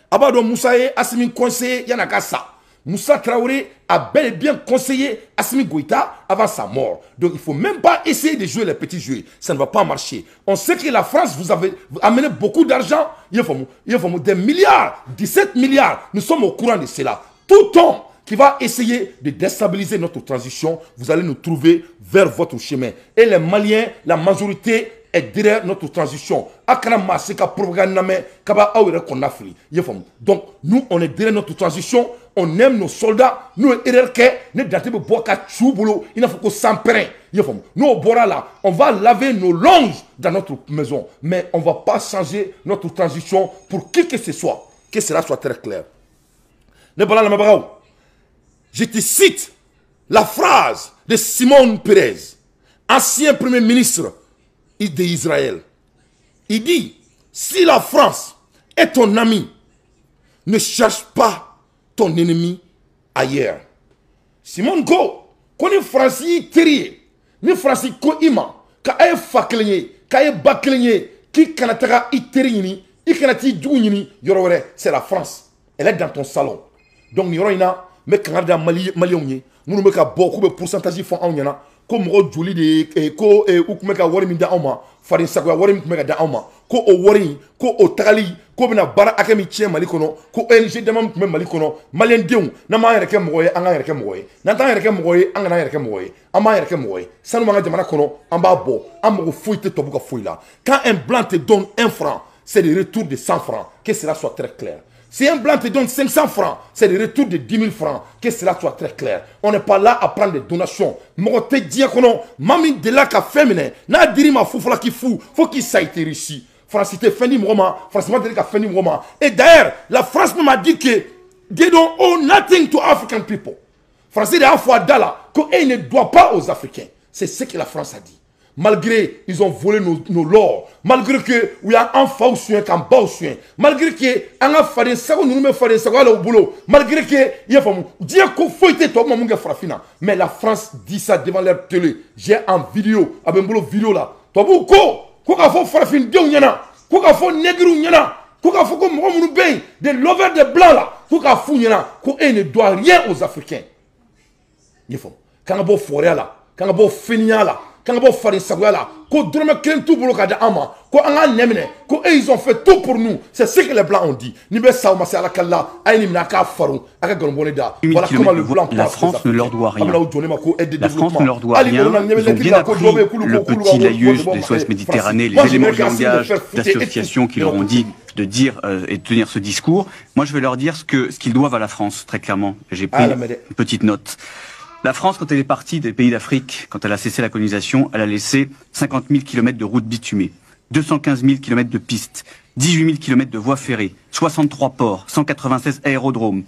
Abado Moussa Assimi conseiller, il y en a qu'à ça. Moussa Traoré a bel et bien conseillé Assimi Goïta avant sa mort. Donc il ne faut même pas essayer de jouer les petits jeux. Ça ne va pas marcher. On sait que la France vous avait amené beaucoup d'argent. Il faut des milliards, 17 milliards. Nous sommes au courant de cela. Tout homme qui va essayer de déstabiliser notre transition, vous allez nous trouver vers votre chemin. Et les Maliens, la majorité est derrière notre transition. Donc, nous, on est derrière notre transition. On aime nos soldats. Nous, RRK, nous il faut qu'on s'en. Nous, au Bora, là, on va laver nos longes dans notre maison. Mais on ne va pas changer notre transition pour qui que ce soit. Que cela soit très clair. Je te cite la phrase de Simon Peres, ancien premier ministre d'Israël. Il dit, si la France est ton ami, ne cherche pas ton ennemi ailleurs. Simon ko, ko ni France y'i teri ye, ni France ko i ma, ka a ye fa kelen ye, k'a ye ba kelen ye, k'i kana taga i teri ɲini, i kana t'i jugu ɲini yɔrɔ wɛrɛ, c'est la France. Elle est dans ton salon. Donc nin yɔrɔ in na, n bɛ kangari da Maliyɛnw ye, minnu bɛ ka bɔ k'u bɛ pourcentage fɔ anw ɲɛna, ko mɔgɔ joli de ye, ko u tun bɛ ka wari min di anw ma, faden sagoya wari min tun bɛ ka di anw ma, ko o wari in, ko o tagali, ko bɛna baara hakɛ min tiɲɛ Mali kɔnɔ, ko ONG dama min tun bɛ Mali kɔnɔ, Maliyɛndenw, n'an m'an yɛrɛ kɛ mɔgɔ ye, an k'an yɛrɛ kɛ mɔgɔ ye, n'an t'an yɛrɛ kɛ mɔgɔ ye, an kana an yɛrɛ kɛ mɔgɔ ye, an b'an yɛrɛ kɛ mɔgɔ ye, sanu b'an ka jamana kɔnɔ, an b'a bɔ, an mago foyi tɛ tubabu ka foyi la. Quand un blanc te donne 1 franc, c'est le retour de 100 francs, que cela soit très clair. Si un blanc te donne 500 francs, c'est le retour de 10 000 francs. Que cela soit très clair. On n'est pas là à prendre des donations. Mɔgɔ tɛ diɲɛ kɔnɔ, maa min delila ka fɛn minɛ, n'a dir'i ma fu fɔlɔ k'i fu, faut qu'il ça ait été réussi. France tɛ fɛn di mɔgɔ ma, France ma deli ka fɛn di mɔgɔ ma. Et d'ailleurs, la France même a dit que they don't owe nothing to African people. France de y'a fɔ a da la ko e ne doit pas aux Africains. C'est ce que la France a dit. Malgré ils ont volé nos l'or, malgré que u y'an faw suɲɛ k'an baw suɲɛ, malgré que an ka faden sago ninnu bɛ faden sagoya la u bolo, malgré que i y'a faamu diɲɛ ko foyi tɛ tubabu ma mun kɛ farafin na, mais la France dit ça devant leur télé. J'ai en vidéo, a bɛ n bolo vidéo la, tubabuw ko k'a fɔ farafindenw ɲɛna, ko k'a fɔ nègres ɲɛna, ko k'a fɔ ko mɔgɔ minnu bɛ yen des lovers de blancs la, ko k'a f'u ɲɛna ko e ne doit rien aux Africains. I y'a faamu, k'an ka bɔ fɔrɛya la, k'an ka bɔ feniya la. K'an ka bɔ faden sagoya la, ko dɔrɔmɛ kelen t'u bolo k'a di an ma, ko an k'an nɛ minɛ, ko eux ils ont fait tout pour nous. C'est ce que les blancs ont dit. Ni bɛ sa o ma se Ala kali la, a ye nin minɛ a k'a faron, a ka nkalon bɔ ne da. Voilà comment le blanc La pense. France ne leur doit rien. An bɛna u jɔ ne ma ko aide de La France développement. ne leur doit Hali rien. o na ɲɛ bɛ Ils ont lettre bien la, ko appris dɔ bɛ yen k'olu le ko k'olu petit ka wari laïus bɔ des SOS France. Méditerranée, les Moi, éléments j'aimerais de qu'Assimi langage me fasse foutre d'associations qui leur ont dit de dire et de tenir ce discours. Moi, je vais leur dire ce qu'ils doivent à la France, très clairement. J'ai pris Ah, la mêlée. une petite note. La France, quand elle est partie des pays d'Afrique, quand elle a cessé la colonisation, elle a laissé 50 000 kilomètres de routes bitumées, 215 000 kilomètres de pistes, 18 000 kilomètres de voies ferrées, 63 ports, 196 aérodromes,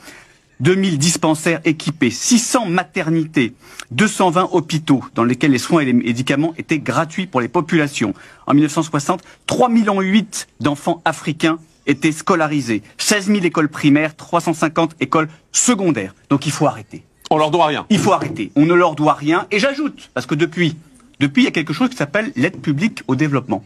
2000 dispensaires équipés, 600 maternités, 220 hôpitaux dans lesquels les soins et les médicaments étaient gratuits pour les populations. En 1960, 3,8 millions d'enfants africains étaient scolarisés, 16 000 écoles primaires, 350 écoles secondaires. Donc il faut arrêter. On leur doit rien. Il faut arrêter. On ne leur doit rien. Et j'ajoute, parce que depuis, il y a quelque chose qui s'appelle l'aide publique au développement.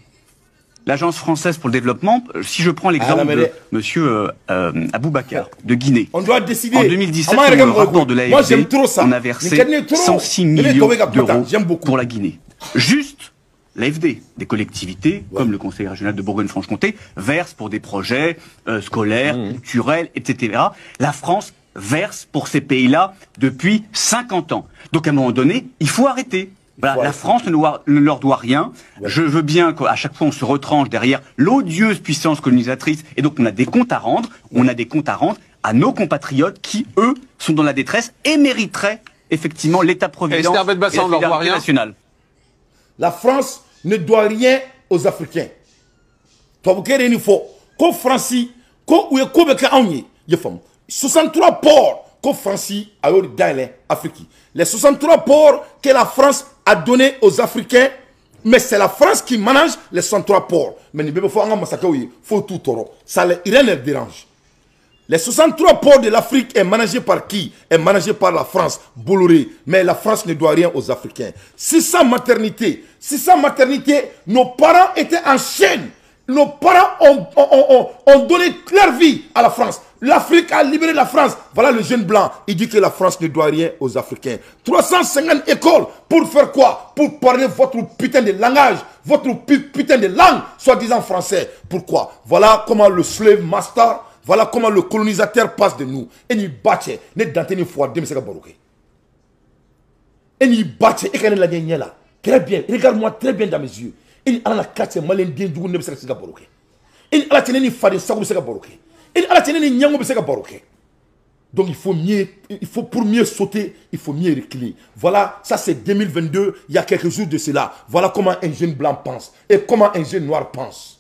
L'Agence française pour le développement, si je prends l'exemple Ah, la de mêlée. monsieur Aboubacar de Guinée. On doit décider. En 2017, Ama selon yɛrɛ le kɛ rapport mɔgɔ de ye. Moi, j'aime l'AFD, trop ça. on a Nin versé ka di ne ye trop. 106 Ne millions tɔgɔ bɛ ka kuma tan. d'euros J'aime beaucoup. pour la Guinée. Juste, l'AFD, des collectivités, comme le Conseil régional de Bourgogne-Franche-Comté, versent pour des projets scolaires, culturels, etc. La France verse pour ces pays-là depuis 50 ans. Donc à un moment donné, il faut arrêter. Voilà, faut la arrêter. France ne leur doit rien. Je veux bien qu'à chaque fois on se retranche derrière l'odieuse puissance colonisatrice. Et donc on a des comptes à rendre. On a des comptes à rendre à nos compatriotes qui, eux, sont dans la détresse et mériteraient effectivement l'État-providence Esther Benbassa, et la on ne leur doit solidarité rien. nationale. La France ne doit rien aux Africains. Tubabukɛ de ye nin fɔ ko Faransi ko u ye ko bɛɛ kɛ anw ye, i ye faamu. 63 ports ko Faransi a y'o de dayɛlɛ Afrique. Les 63 ports que la France a donné aux Africains, mais c'est la France qui manage les 63 ports. Mais nin bɛɛ bɛ fɔ an ka masakɛw ye fo t'u tɔɔrɔ. Ça les, rien ne les dérange. Les 63 ports de l'Afrique est managé par qui? Est managé par la France, Bolloré. Mais la France ne doit rien aux Africains. 600 maternités. 600 maternités, nos parents étaient en chaîne. Nos parents ont donné leur vie à la France. L'Afrique a libéré la France. Voilà le jeune blanc. Il dit que la France ne doit rien aux Africains. 350 écoles pour faire quoi? Pour parler votre putain de langage, votre putain de langue, soi-disant français. Pourquoi? Voilà comment le slave master, voilà comment le colonisateur passe de nous. E n'i ba cɛ, ne dan tɛ ni fɔ a den bɛ se ka baro kɛ. E n'i ba cɛ, e ka ne lajɛ ɲɛ la. Très bien, regarde-moi très bien dans mes yeux. E ni Ala la ka cɛ, malien den jugu ne bɛ se ka sigi ka baro kɛ. E ni Ala cɛ, ne ni faden sago bɛ se ka baro kɛ. E ni Ala cɛ, ne ni ɲɛngo bɛ se ka baro kɛ. Donc il faut pour mieux sauter, il faut mieux reculer. Voilà, ça c'est 2022, il y a quelques jours de cela. Voilà comment un jeune blanc pense et comment un jeune noir pense.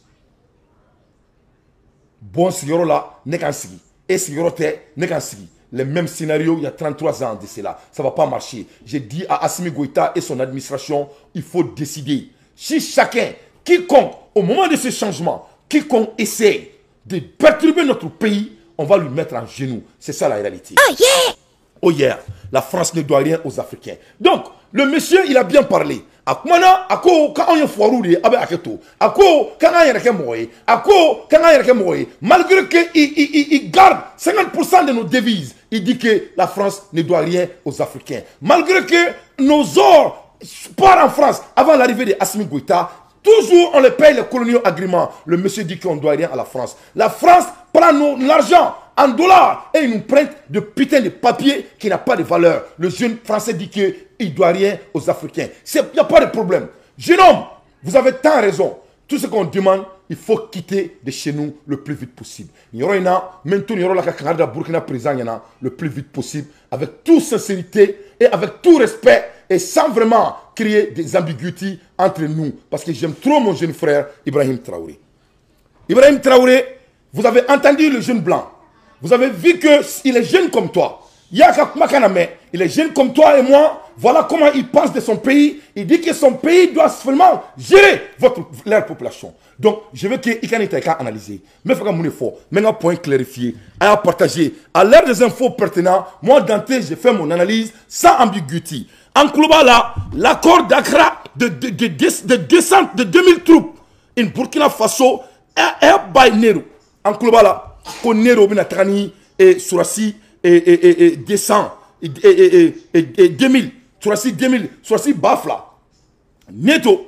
Bon sigiyɔrɔ la, ne k'an sigi. E sigiyɔrɔ tɛ, ne k'an sigi. Les mêmes scénarios il y a 33 ans de cela. Ça va pas marcher. J'ai dit à Assimi Goïta et son administration, il faut décider. Si chacun, quiconque, au moment de ce changement, quiconque essaie de perturber notre pays, on va lui mettre en genoux. C'est ça la réalité. Oh yeah! Oh yeah! La France ne doit rien aux Africains. Donc, le monsieur, il a bien parlé. A kumana, a ko k'anw ye fuwaru de ye, a bɛ hakɛ to. A ko k'an k'an yɛrɛ kɛ mɔgɔ ye. A ko k'an k'an yɛrɛ kɛ mɔgɔ ye. Malgré qu'il garde 50% de nos devises, il dit que la France ne doit rien aux Africains. Malgré que nos ors partent en France avant l'arrivée de Assimi Goïta, toujours on les paye les coloniaux agréments. Le monsieur dit qu'on ne doit rien à la France. La France prend l'argent en dollars et il nous prête de putain de papier qui n'a pas de valeur. Le jeune français dit qu'il ne doit rien aux Africains. Il n'y a pas de problème. Jeune homme, vous avez tant raison. Tout ce qu'on demande, il faut quitter de chez nous le plus vite possible. Il y aura une, maintenant, il y aura la Canada, Burkina présent, il y en a le plus vite possible, avec toute sincérité et avec tout respect et sans vraiment créer des ambiguïtés entre nous. Parce que j'aime trop mon jeune frère Ibrahim Traoré. Ibrahim Traoré, vous avez entendu le jeune blanc. Vous avez vu qu'il est jeune comme toi. Il est jeune comme toi et moi. Voilà comment il pense de son pays. Il dit que son pays doit seulement gérer leur population. Donc, je veux qu'il y ait un analyser. Mais il faut que fort. Mais un point clarifié. À partager. À l'heure des infos pertinentes, moi, Dante, j'ai fait mon analyse sans ambiguïté. En global, là, l'accord d'Accra de descente de 2000 troupes in Burkina Faso est by Nero. En global, là, ko Nero bɛna taga ni Surasi et 200 et 2000 Surasi 2000 Surasi 2000. NATO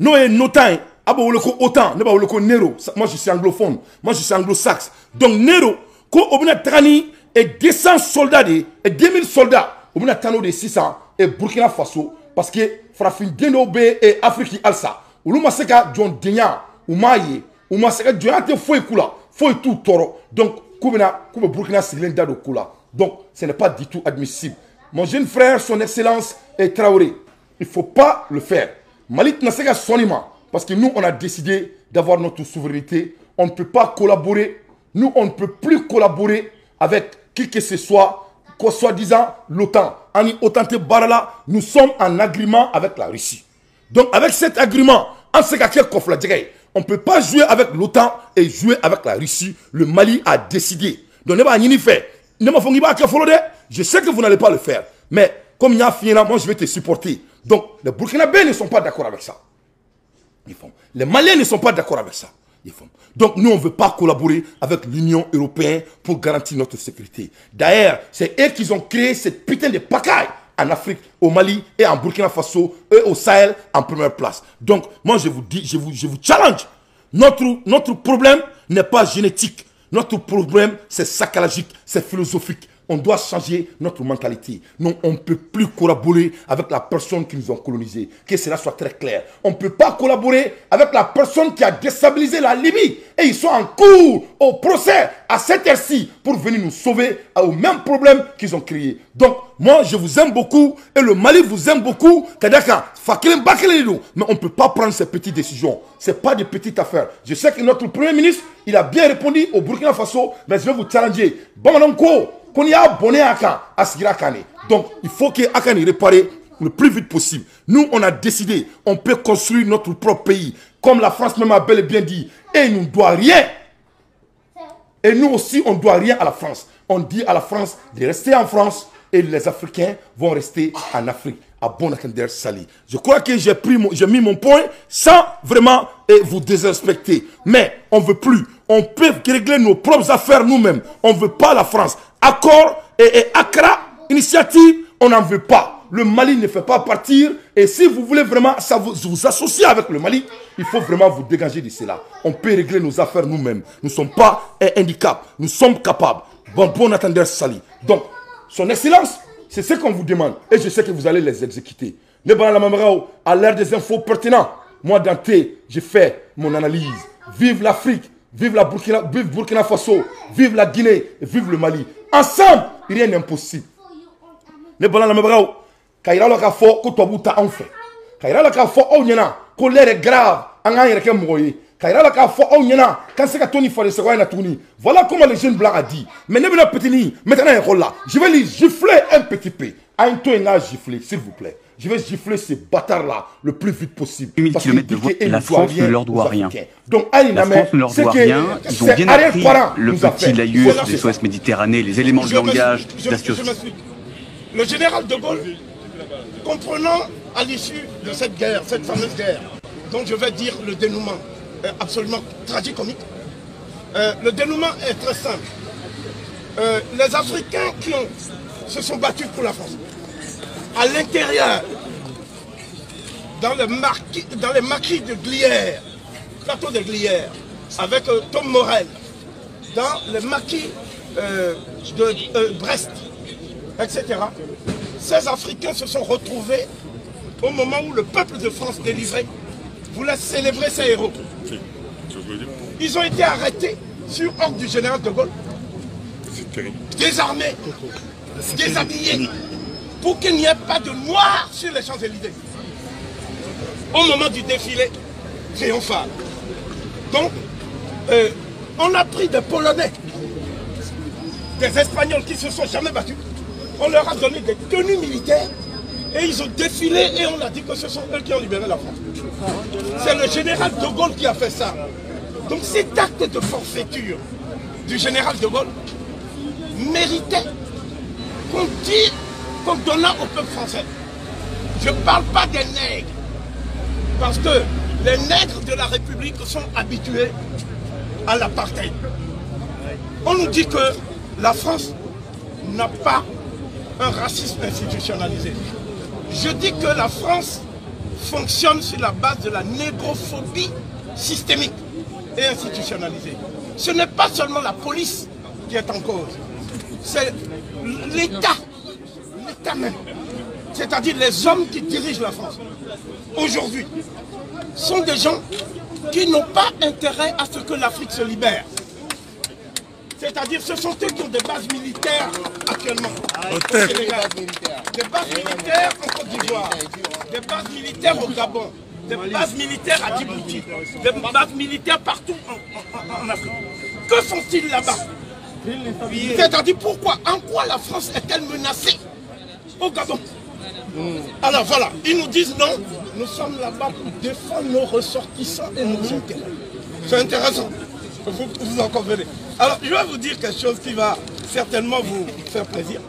n'o ye n'OTAN ye, a b'o wele ko OTAN, ne b'a wele ko Nero. Moi je suis anglophone, moi je suis anglo-saxe. Donc Nero ko o bɛna taga ni 200 soldats de ye, 2000 soldats, o bɛna taa n'o de ye sisan et Burkina Faso, parce que farafinden dɔw bɛ Afrique halisa, olu ma se ka jɔndenya, u m'a ye, u ma se ka jɔnya tɛ foyi k'u la, foyi t'u tɔɔrɔ. Donc k'u bɛna k'u bɛ Burkina sigilen da don ko la. Donc ce n'est pas du tout admissible. Mon jeune frère, son excellence et Traoré, il faut pas le faire. Mali tɛna se ka sɔn nin ma, parce que nous on a décidé d'avoir notre souveraineté. On ne peut pas collaborer, nous on ne peut plus collaborer avec qui que ce soit, quoi soi-disant l'OTAN. Ani OTAN tɛ baara la, nous sommes en agrément avec la Russie. Donc avec cet agrément, an tɛ se ka kɛ kɔfilajɛgɛ ye. On ne peut pas jouer avec l'OTAN et jouer avec la Russie. Le Mali a décidé. Donc ne b'a ɲini fɛ, ne m'a fɔ k'i b'a kɛ fɔlɔ dɛ. Je sais que vous n'allez pas le faire, mais comme il y a fini, moi je vais te supporter. Donc les Burkinabés ne sont pas d'accord avec ça. Les Maliens ne sont pas d'accord avec ça. Donc nous, on ne veut pas collaborer avec l'Union européenne pour garantir notre sécurité. D'ailleurs, c'est eux qui ont créé cette putain de pagaille en Afrique, au Mali et en Burkina Faso et au Sahel en première place. Donc moi, je vous dis, je vous challenge. Notre problème n'est pas génétique. Notre problème, c'est psychologique, c'est philosophique. On doit changer notre mentalité. Non, on ne peut plus collaborer avec la personne qui nous a colonisés. Que cela soit très clair. On ne peut pas collaborer avec la personne qui a déstabilisé la Libye. Et ils sont en cours au procès à cette heure-ci pour venir nous sauver au même problème qu'ils ont créé. Donc, moi, je vous aime beaucoup et le Mali vous aime beaucoup. Mais on ne peut pas prendre ces petites décisions. Ce n'est pas des petites affaires. Je sais que notre Premier ministre, il a bien répondu au Burkina Faso, mais je vais vous challenger. Bamananko, qu'on y a abonné à kan, a sigira kan. Donc, il faut que a ka nin réparer le plus vite possible. Nous, on a décidé, on peut construire notre propre pays, comme la France même a bel et bien dit, et il ne nous doit rien. Et nous aussi, on ne doit rien à la France. On dit à la France de rester en France et les Africains vont rester en Afrique. À bon entendeur, salut. Je crois que j'ai mis mon point sans vraiment vous désrespecter. Mais on ne veut plus. On peut régler nos propres affaires nous-mêmes. On ne veut pas la France. Accord et Accra, initiative, on n'en veut pas. Le Mali ne fait pas partir. Et si vous voulez vraiment ça vous associer avec le Mali, il faut vraiment vous dégager de cela. On peut régler nos affaires nous-mêmes. Nous ne sommes pas un handicap. Nous sommes capables. Bon, bon entendeur, salut. Donc, son excellence, c'est ce qu'on vous demande. Et je sais que vous allez les exécuter. Ne à l'ère des infos pertinentes, moi, Dante, j'ai fait mon analyse. Vive l'Afrique, vive la Burkina, vive Burkina Faso, vive la Guinée, et vive le Mali. Ensemble, rien n'est impossible. Ne bala ka yira la k'a fɔ ko tubabu ta anw fɛ, ka yira la k'a fɔ aw ɲɛna ko l'heure est grave, an k'an yɛrɛ kɛ mɔgɔ ye, ka yira la k'a fɔ aw ɲɛna k'an se ka to ni fadensagoya in na tuguni. Voilà comment les jeunes blancs a dit. Mais ne bɛna petit maintenant école là, je vais les gifler un petit peu. A ye n to yen k'a gifler, s'il vous plaît. Je vais gifler ces bâtards-là le plus vite possible. Parce de voie, la France ne leur doit rien. Donc, la France ne leur doit rien. Ils ont bien appris le petit laïus des SOS Méditerranée, les éléments de langage. Le général de Gaulle, comprenant à l'issue de cette guerre, cette fameuse guerre, dont je vais dire le dénouement absolument tragicomique, le dénouement est très simple. Les Africains qui se sont battus pour la France, à l'intérieur, dans les maquis de Glières, plateau de Glières, avec Tom Morel, dans les maquis de Brest, etc. Ces Africains se sont retrouvés au moment où le peuple de France délivré voulait célébrer ses héros. Ils ont été arrêtés sur ordre du général de Gaulle, désarmés, déshabillés, pour qu'il n'y ait pas de noir sur les Champs-Élysées au moment du défilé triomphal. Donc, on a pris des Polonais, des Espagnols qui ne se sont jamais battus. On leur a donné des tenues militaires et ils ont défilé et on a dit que ce sont eux qui ont libéré la France. C'est le général de Gaulle qui a fait ça. Donc cet acte de forfaiture du général de Gaulle méritait qu'on dise, qu'on donnât au peuple français. Je ne parle pas des nègres, parce que les nègres de la République sont habitués à l'apartheid. On nous dit que la France n'a pas un racisme institutionnalisé. Je dis que la France fonctionne sur la base de la négrophobie systémique et institutionnalisée. Ce n'est pas seulement la police qui est en cause, c'est l'État, l'État même, c'est-à-dire les hommes qui dirigent la France aujourd'hui, sont des gens qui n'ont pas intérêt à ce que l'Afrique se libère. C'est-à-dire ce sont eux qui ont des bases militaires actuellement au Sénégal, des bases militaires en Côte d'Ivoire, des bases militaires au Gabon, des bases militaires à Djibouti, des bases militaires partout en Afrique. Que font-ils là-bas? C'est-à-dire pourquoi? En quoi la France est-elle menacée au Gabon? Alors voilà, ils nous disent non, nous sommes là-bas pour défendre nos ressortissants et nos intérêts. C'est intéressant, vous en convenez. Alors je vais vous dire quelque chose qui va certainement vous faire plaisir.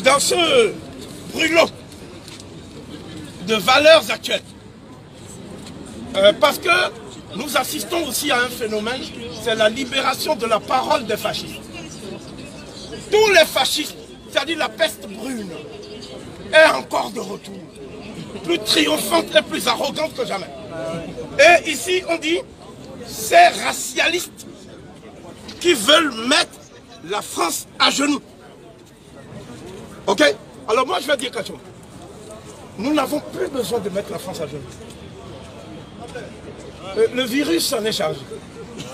Dans ce brûlot de valeurs actuelles, parce que nous assistons aussi à un phénomène, c'est la libération de la parole des fascistes. Tous les fascistes, c'est-à-dire la peste brune, est encore de retour, plus triomphante et plus arrogante que jamais. Et ici, on dit, ces racialistes qui veulent mettre la France à genoux. Ok? Alors moi, je vais dire quelque chose. Nous n'avons plus besoin de mettre la France à genoux. Le virus s'en est chargé.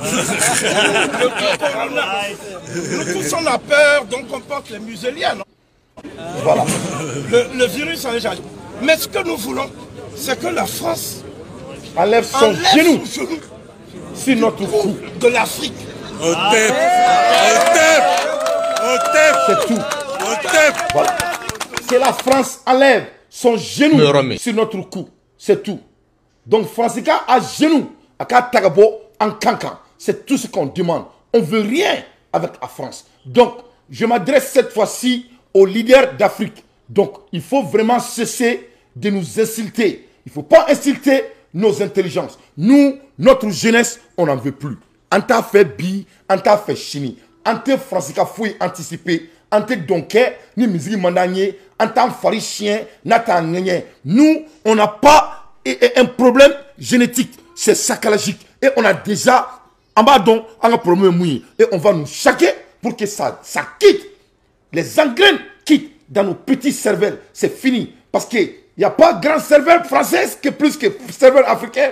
Le corona. Nous tous on a peur, donc on porte les muselières. Non? Voilà. Le virus s'en est chargé. Mais ce que nous voulons, c'est que la France enlève son genou sur notre cou de l'Afrique. C'est tout. Voilà. C'est la France enlève son genou sur notre cou. C'est tout. Donc Francisca à genoux, à Katagabo, en cancan. C'est tout ce qu'on demande. On ne veut rien avec la France. Donc, je m'adresse cette fois-ci aux leaders d'Afrique. Donc, il faut vraiment cesser de nous insulter. Il ne faut pas insulter nos intelligences. Nous, notre jeunesse, on n'en veut plus. On t'a fait bi, on t'a fait chimie. On t'a Francisca fouille anticipé. On t'a donké, ni musique mandanier, on t'a fari chien, n'a t'a gagné. Nous, on n'a pas un problème génétique. C'est psychologique. Et on a déjà, en bas donc, on a problème mouillé. Et on va nous chaquer pour que ça quitte. Les engraines quittent dans nos petits cervelles. C'est fini. Parce qu'il n'y a pas grand cervelle française que plus que cervelle africain.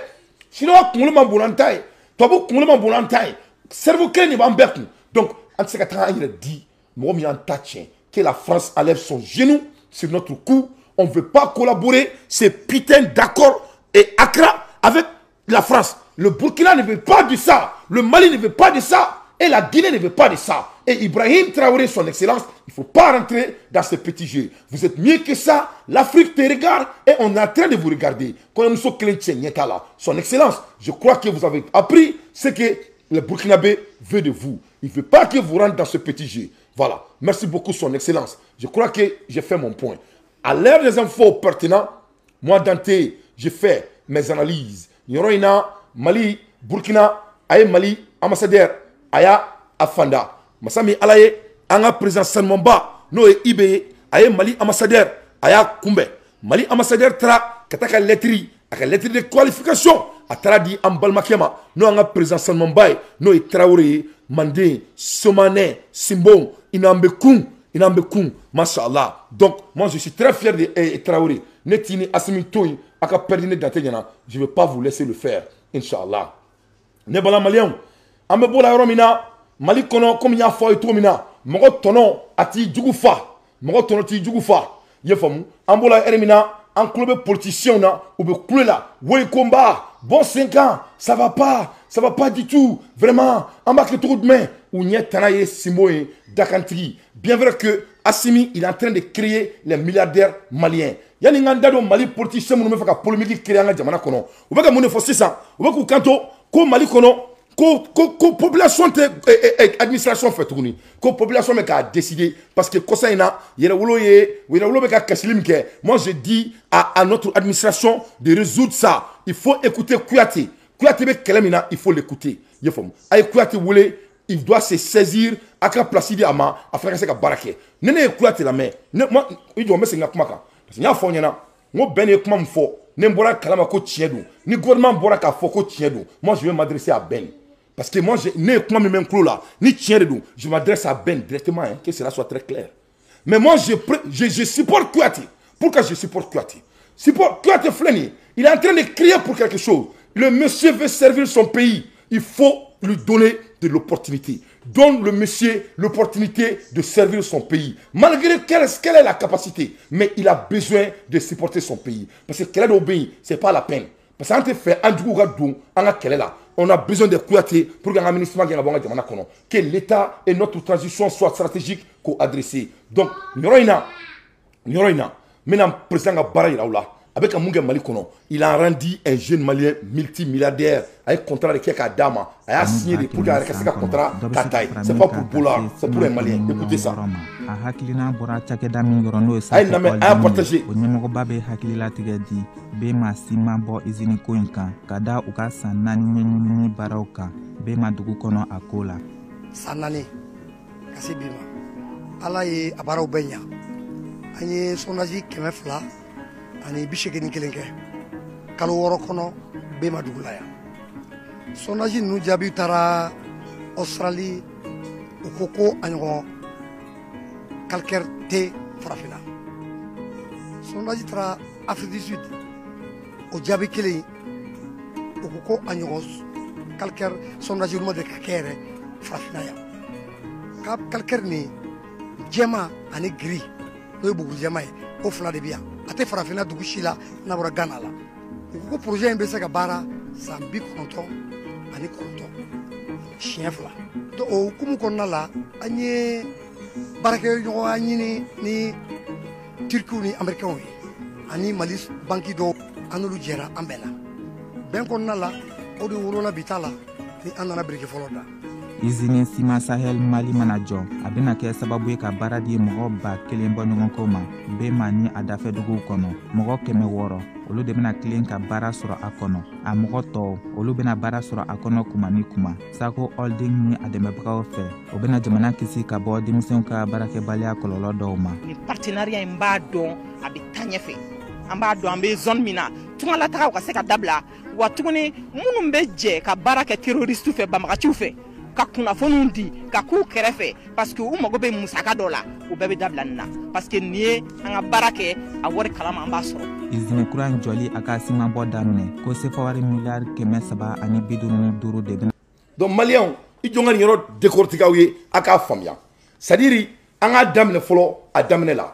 Sinon, on a un cerveau qui est en. Donc, on s'est dit, que la France enlève son genou sur notre cou. On ne veut pas collaborer. C'est putain d'accord et Accra avec la France. Le Burkina ne veut pas de ça. Le Mali ne veut pas de ça. Et la Guinée ne veut pas de ça. Et Ibrahim Traoré, son excellence, il ne faut pas rentrer dans ce petit jeu. Vous êtes mieux que ça. L'Afrique te regarde et on est en train de vous regarder. Son excellence, je crois que vous avez appris ce que le Burkinabé veut de vous. Il ne veut pas que vous rentrez dans ce petit jeu. Voilà. Merci beaucoup, son excellence. Je crois que j'ai fait mon point. À l'ère des infos pertinentes, moi, Dante, j'ai fait mes analyses. Nyoroina, Mali, Burkina, Aye Mali, ambassadeur, Aya Afanda. Masami Alaye, Anga président Sanmamba, Noé Ibe, Aye Mali ambassadeur, Aya Kumbe. Mali ambassadeur Tra, Kataka lettre, aka lettre de qualification, Atara di Ambalmakema, no Anga président Sanmamba, Noé Traoré, Mandé, Somane, Simbon, Inambe Koun, Mashallah. Donc, moi je suis très fier de Traoré. Netini Assimi Toy, aka perdu Dante Yana. Je ne vais pas vous laisser le faire, Inch'Allah. Nebala Malien, ambe bola yoromina, Mali kono comme ya fo ito mina, moko tono ati jugufa, moko tono ti jugufa. Yefamu, ambola eremina, en club politicien na ou be kule la, woy combat, bon 5 ans, ça va pas du tout, vraiment, en bas que trop de main ou n'y tanaye simoye dakantri. Bien vrai que Assimi, il est en train de créer les milliardaires maliens. Yani nganda do Mali politicien mun me fa ka polémique créer nga jamana kono. Ou be ka mun fo sisan, ou be ku kanto ko Mali kono ko population te administration fait tourner. Ko population me ka décider parce que kosa ina yere wolo ye, yere wolo be ka kasilim ke. Moi je dis à notre administration de résoudre ça. Il faut écouter Kouyaté. Kouyaté be kelemina, il faut l'écouter. Yefom. Ay Kouyaté wole, il doit se saisir à ka place di ama afin que ça ka barake. Nene Kouyaté la main. Moi il doit mettre nga kumaka. Parce que n y'a fɔ aw ɲɛna n ko bɛn de ye kuma min fɔ, ni n bɔra kalama ko tiɲɛ don, ni gouvernement bɔra k'a fɔ ko tiɲɛ don, moi je vais m'adresser à Ben. Parce que moi, ne ye kuma min bɛ n tulo la, ni tiɲɛ de don, je m'adresse à Ben directement, hein, que cela soit très clair. Mais moi, je supporte Kouyaté. Pourquoi je supporte Kouyaté? Support Kouyaté filɛ nin ye, il est en train de crier pour quelque chose. Le monsieur veut servir son pays. Il faut lui donner de l'opportunité. Donne le monsieur l'opportunité de servir son pays. Malgré quelle est la capacité, mais il a besoin de supporter son pays. Parce que kɛlɛ dɔw bɛ yen, c'est pas la peine. Parce que an tɛ fɛ an juguw ka don an ka kɛlɛ la. On a besoin de Kouyaté pour qu'an ka MINUSMA gɛn ka bɔ an ka jamana kɔnɔ. Que l'État et notre transition soient stratégiques k'o adresser. Donc, nin yɔrɔ in na, nin yɔrɔ in na, n bɛna président ka baara yira aw la. A bɛ ka mun kɛ Mali kɔnɔ? Il a rendu un jeune Malien multimilliardaire. A ye contrat de kɛ k'a d'a ma. A y'a signé de pour que a yɛrɛ ka se ka contrat k'a ta ye. C'est pas pour Bola, c'est pour un Malien. Écoutez ça. A hakilina bɔra cakɛda min yɔrɔ, n'o ye A ye lamɛn, a y'a partager. O ɲɛmɔgɔba bɛ hakililatigɛ di Bema siman bɔ izini ko in kan, ka da u ka san 4 ɲɛɲinini baaraw kan Bema dugu kɔnɔ a ko la. San 4 ka se bi ma, Ala ye a baaraw bɛɛ ɲa. An ye sondage 281 kɛ kalo 6 kɔnɔ Bema dugu la yan. Sondage ninnu jaabi taara Australie, u ko ko a ɲɔgɔn calcaire tɛ farafinna. Sondage taara Afrique du Sud, o jaabi kelen, u ko ko a ɲɔgɔn calcaire sondage ma deli ka kɛ yɛrɛ farafinna yan. Ka calcaire nin jɛma ani gris, n'o ye bugu jɛma ye, o fila de bɛ yan, a tɛ farafinna dugu si la n'a bɔra Ghana la. U ko ko projet in bɛ se ka baara san 99 siɲɛ fila. Donc o hukumu kɔnɔna la, an ye baarakɛɲɔgɔnya ɲini ni Turkiw ni Américains ye ani Mali banki dɔw, an n'olu jɛra, an bɛnna bɛn kɔnɔna la. O de wolola bi ta la ni an nana biriki fɔlɔ da. Izini Sima Sahel Mali mana jɔ, a bɛna kɛ sababu ye ka baara di mɔgɔ 1000 bɔ ɲɔgɔn ma Bema ni a dafɛ duguw kɔnɔ. Mɔgɔ 600, olu de bɛna tilen ka baara sɔrɔ a kɔnɔ. A mɔgɔ tɔw, olu bɛna baara sɔrɔ a kɔnɔ kuma ni kuma. Sako Holding ni a dɛmɛbagaw fɛ, o bɛna jamana kisi ka bɔ denmisɛnw ka baarakɛbaliya kɔlɔlɔ dɔw ma. Nin partenariat in b'a dɔn a bɛ taa ɲɛfɛ. An b'a dɔn an bɛ zone min na, tungalatagaw ka se ka dabila wa tuguni minnu bɛ jɛ ka baara kɛ terroriste fɛ, banbagaciw fɛ, ka kunnafoniw di ka k'u kɛrɛfɛ, parce que u mago bɛ musaka dɔ la, u bɛɛ bɛ dabila nin na, parce que nin ye an ka baara kɛ, a wari kalama an b'a sɔrɔ. Izini kura in jɔli, a ka siman bɔ daminɛ, ko sefa wari miliyari 355 de bɛna. Donc Maliyɛnw, i jɔ n ka nin yɔrɔ décortiquer aw ye, a k'a faamuya. C'est à dire an k'a daminɛ fɔlɔ a daminɛ la,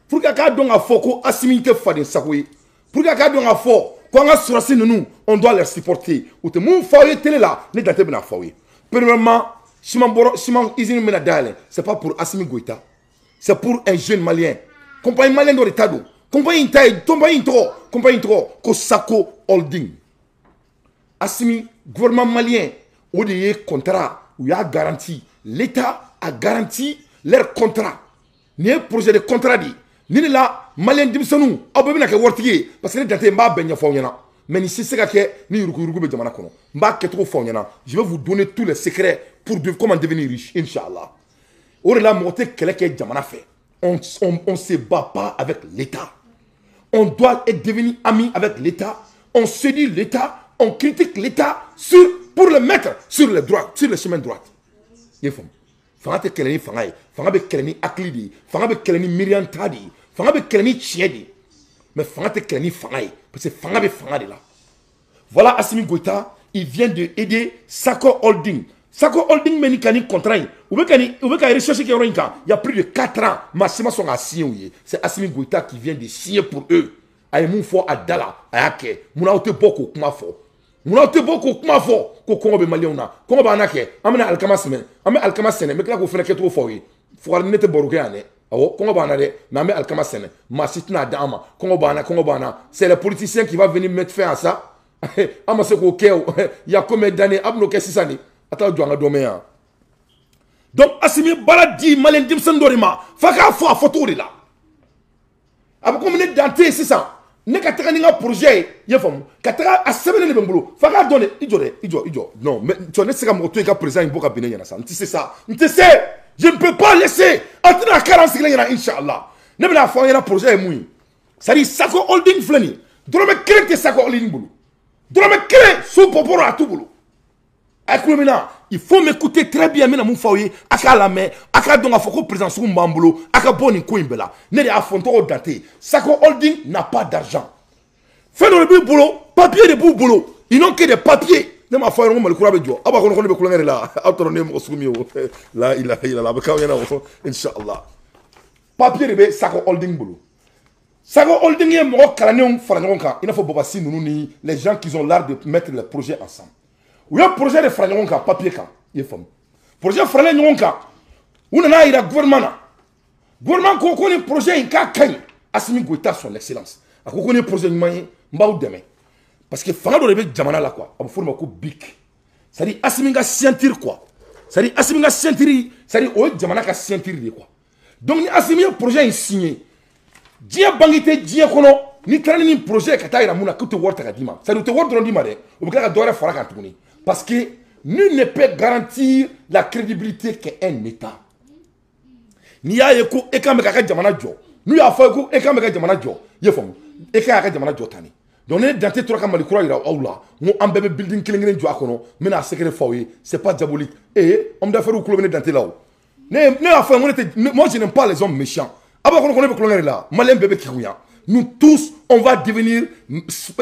pour que a k'a dɔn k'a fɔ ko Assimi tɛ faden sago ye, pour que a k'a dɔn k'a fɔ ko an ka sɔrɔdasi ninnu, on doit les supporter. U tɛ mun fɔ aw ye télé la, ne Dante bɛna fɔ aw ye. Premièrement, ciment bɔrɔ, ciment usine bɛna dayɛlɛ, c'est pas pour Assimi Goïta, c'est pour un jeune Malien. Compagnie malien dɔ de ta don. Compagnie in ta ye, compagnie in tɔgɔ ko Sako Holding. Assimi, gouvernement malien o de ye contrat, u y'a garanti, l'État a garanti leur contrat. Nin ye projet de contrat de ye. Nin de la, Malien denmisɛnninw, aw bɛɛ bɛna kɛ waritigi ye, parce que ne Dante n b'a bɛɛ ɲɛfɔ aw ɲɛna. Mais nin si se ka kɛ ni yuruguyurugu bɛ jamana kɔnɔ. N b'a kɛcogo fɔ aw ɲɛna. Je vais vous donner tous les secrets pour comment devenir riche, inchallah. O de la, mɔgɔ tɛ kɛlɛ kɛ jamana fɛ. On se bat pas avec l'État. On doit être devenu ami avec l'État. On séduit l'État, on critique l'État pour le mettre sur le droit, sur le chemin droit. I ye faamu? Fanga tɛ kɛlɛ ni fanga ye. Fanga bɛ kɛlɛ ni hakili de ye. Fanga bɛ kɛlɛ ni miiriyanta de ye. Fanga bɛ kɛlɛ ni tiɲɛ de ye. Mais fanga tɛ kɛlɛ ni fanga ye, parce que fanga bɛ fanga de la. Voilà Assimi Goïta, il vient de aider Sako Holding. Sako Holding bɛ nin ka nin contrat in, u bɛ ka recherche kɛ yɔrɔ in kan. Il y a plus de 4 ans, maa si ma sɔn k'a signer u ye. C'est Assimi Goïta qui vient de signer pour eux. A ye mun fɔ a da la, a y'a kɛ. Munna aw tɛ bɔ k'o kuma fɔ? Munna aw tɛ bɔ k'o kuma fɔ ko kɔngɔ bɛ Maliyɛnw na? Kɔngɔ b'an na kɛ, an bɛna alikama sɛnɛ, an bɛ alikama sɛnɛ, n bɛ tila k'o fana kɛcogo fɔ aw ye. Fugari ne tɛ baro kɛ yan dɛ. Awɔ, kɔngɔ b'an na dɛ, mais an bɛ alikama sɛnɛ, maa si tɛna d'an ma. Kɔngɔ b'an na, kɔngɔ b'an na. C'est les politiciens qui va venir mettre fin à ça. An ma se k'o kɛ o, il y a combien d'années? A bɛn'o kɛ sisan de, a t'aw jɔ an ka dɔ mɛn yan. Donc Assimi ye baara di Maliyɛn denmisɛnnin dɔ de ma, f'a k'a fɔ a fɔcogo de la. A bɛ komi ne Dante ye sisan, ne ka taga ni n ka projet ye, i y'a faamu, ka taga a sɛbɛnnen de bɛ n bolo, f'a k'a dɔn de. I jɔ dɛ, i jɔ, i jɔ. Non mais cɔ, ne tɛ se ka mɔgɔ to yen ka président in bɔ ka bin ne ɲɛna sa. N tɛ se sa, n tɛ se, je ne peux pas laisser. A tɛna kɛra an sigilen ɲɛna, inchallah. Ne bɛna fɔ aw ɲɛna projet ye mun ye. C'est-à-dire Sako Holding filɛ nin ye, dɔrɔmɛ kelen tɛ Sako Holding bolo, dɔrɔmɛ kelen so pɔpɔrɔ a t'u bolo. A ye kulo min na, il faut m'écouter très bien. N bɛna mun fɔ aw ye, a k'a lamɛn, a k'a dɔn k'a fɔ ko président sugu min b'an bolo, a ka bɔ nin ko in bɛɛ la. Ne de y'a fɔ, n tɔgɔ Dante. Sako Holding n'a pas d'argent. Fɛn dɔ de b'u bolo, papier de b'u bolo. Ils n'ont que des papiers. Ne m'a fɔ a ye ko Mali kura bɛ jɔ. Aw b'a kɔnɔ ko ne bɛ kulonkɛ de la. Aw t'a dɔn ne ye mɔgɔ sugu min ye o. La ilaha illallah, a bɛ k'aw ɲɛna o, inshallah. Papier de bɛ Sako Holding bolo. Sako Holding ye mɔgɔ kalannenw fara ɲɔgɔn kan, i n'a fɔ Babasi ninnu ni les gens qui ont l'art de mettre les projets ensemble. U ye projet de fara ɲɔgɔn kan papier kan, i ye faamu. Projet faralen ɲɔgɔn kan, u nana yira gouvernement na. Gouvernement ko ko nin projet in k'a ka ɲi. Assimi Goïta, son excellence, a ko ko nin projet ɲuman ye, n b'aw dɛmɛ. Parce que fanga dɔ de bɛ jamana la quoi, a bɛ f'o de ma ko BIC. C'est-à-dire Assimi ka ceinture quoi. C'est-à-dire Assimi ka ceinture, c'est-à-dire o ye jamana ka ceinture de ye quoi. Donc ni Assimi ye projet in signé, diɲɛ banque tɛ diɲɛ kɔnɔ n'i taara ni nin projet ka taa yira mun na k'u tɛ wari ta ka d'i ma. C'est-à-dire u tɛ wari dɔrɔn d'i ma dɛ, u bɛ tila ka dɔ wɛrɛ fara kan tuguni. Parce que nul ne peut garantir la crédibilité qu'un État. N'i y'a ye ko e kan bɛ k'a ka jamana jɔ, n'u y'a fɔ ko e kan bɛ ka jamana jɔ, i ye faamu, e kan y'a ka jamana jɔ tan de. Donc ne Dante tora ka Mali kura yira aw la, n ko an bɛɛ bɛ building kelen kelen jɔ a kɔnɔ, n bɛna a secret fɔ aw ye, c'est pas diabolique. Eh, homme d'affaires kulo bɛ ne Dante la o. Ne y'a fɔ n ko ne tɛ, moi je n'aime pas les hommes méchants. A b'a kɔnɔ ko ne bɛ kulonkɛ de la, Malien bɛɛ bɛ kegunya. Nous tous, on va devenir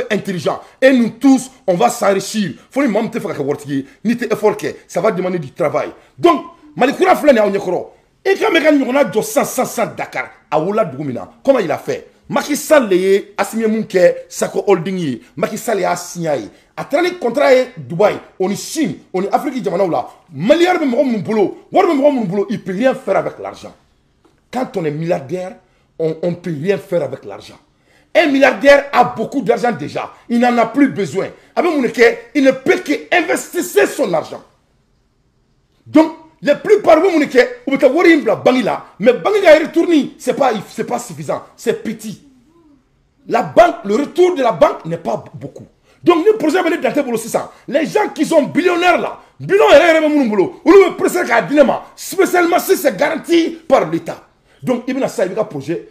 intelligents. Et nous tous, on va s'enrichir. Faut ni maa min tɛ fɛ ka kɛ waritigi ye, n'i tɛ effort kɛ, ça va demander du travail. Donc, Mali kura filɛ nin ye aw ɲɛkɔrɔ. E kan bɛ ka ɲɔgɔnna jɔ sisan sisan sisan Dakar, a wolola dugu min na. Comment il a fait? Macky Sall de ye Assimi ye mun kɛ Sako Holding ye, Macky Sall y'a signé a ye. A taara ni contrat ye Dubaï, o ni Chine, o ni Afrique jamanaw la. Milliard bɛ mɔgɔ minnu bolo, wari bɛ mɔgɔ minnu bolo, il peut rien faire avec l'argent. Quand on est milliardaire, on ne peut rien faire avec l'argent. Un milliardaire a beaucoup d'argent déjà. Il n'en a plus besoin. Avec mon il ne peut qu'investir son argent. Donc, les plupart de mon ou la banque là, mais banque a retourné, c'est pas suffisant, c'est petit. La banque, le retour de la banque n'est pas beaucoup. Donc, nous projet venir dans les gens qui sont billionnaires là, billionnaires, ou le président spécialement si c'est garanti par l'État. Donc, il y a un projet,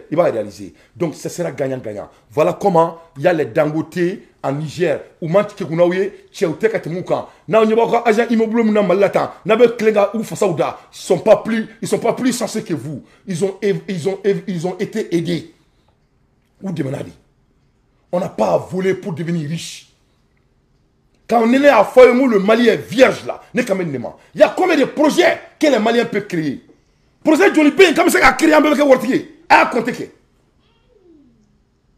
il va réaliser. Donc, ce sera gagnant-gagnant. Voilà comment il y a les Dangote en Niger. Ou Manti Kekunaouye, Tchéote Katemouka. Na agent immobilier muna malata, nabe klenga ou fasaouda, ils sont pas plus censés que vous. Ils ont été aidés. Ou demanadi. On n'a pas à voler pour devenir riche. Quand on est né à Foyomou, le Mali est vierge là. Il y a combien de projets que les Maliens peuvent créer? Projet Joli P, comme ça, a créé un bébé qui a compté.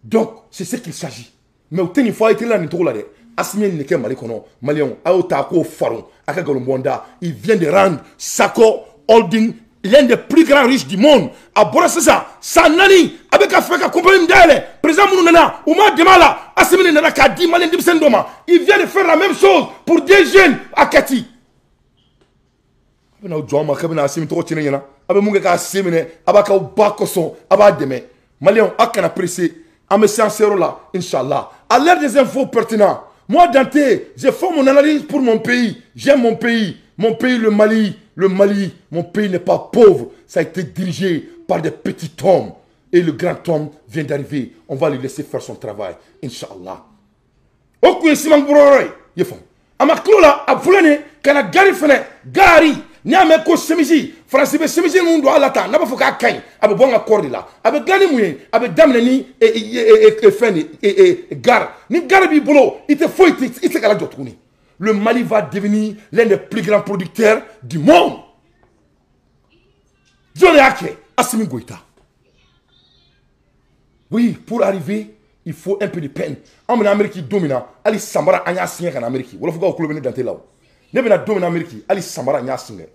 Donc, c'est ce qu'il s'agit. Mais il faut être là, il là. Assimi neke Mali kono, Malion, aotako faron, akagalombonda, il vient de rendre Sako Holding l'un des plus grands riches du monde. A Borassa, Sanani, avec Afrika compagnie d'elle, président Mounana, Ouma Demala, Assimi Nana Kadi, Malien Dibsendoma, il vient de faire la même chose pour des jeunes à Kati. Abena jɔn ma k'a Assimi tɔgɔ tiɲɛ ɲɛna a bɛ mun kɛ k'a sen minɛ a b'a k'aw ba kosɔn a b'a dɛmɛ. Maliyɛnw, a kana pressé, an bɛ se an seyɔrɔ la inchallah. À l'heure des infos pertinentes, moi Dante, j'ai fait mon analyse pour mon pays. J'aime mon pays le Mali, le Mali, mon pays n'est pas pauvre, ça a été dirigé par des petits hommes et le grand homme vient d'arriver, on va lui laisser faire son travail inchallah. O kun ye siman bɔrɔ ye, i ye faamu. A ma tulo la, a filɛ nin ye ka na gari fɛnɛ, gari. N'i y'a mɛn ko semisi, Faransi bɛ semisi minnu don a la tan, n'a b'a fɔ k'a ka ɲi, a bɛ bɔ an ka kɔɔri de la. A bɛ dilan ni mun ye? A bɛ daminɛ ni fɛn de gare. Ni gare b'i bolo, i tɛ foyi, i tɛ se ka lajɔ tuguni. Le Mali va devenir l'un des plus grands producteurs du monde. Jɔn de y'a kɛ? Assimi Goïta. Oui, pour arriver, il faut un peu de peine. An bɛna Amérique don min na, hali samara an y'a signé ka na Amérique. Wolofokaw kulo bɛ ne Dante la o. Ne bɛna don min na Amérique, hali samara n y'a signé.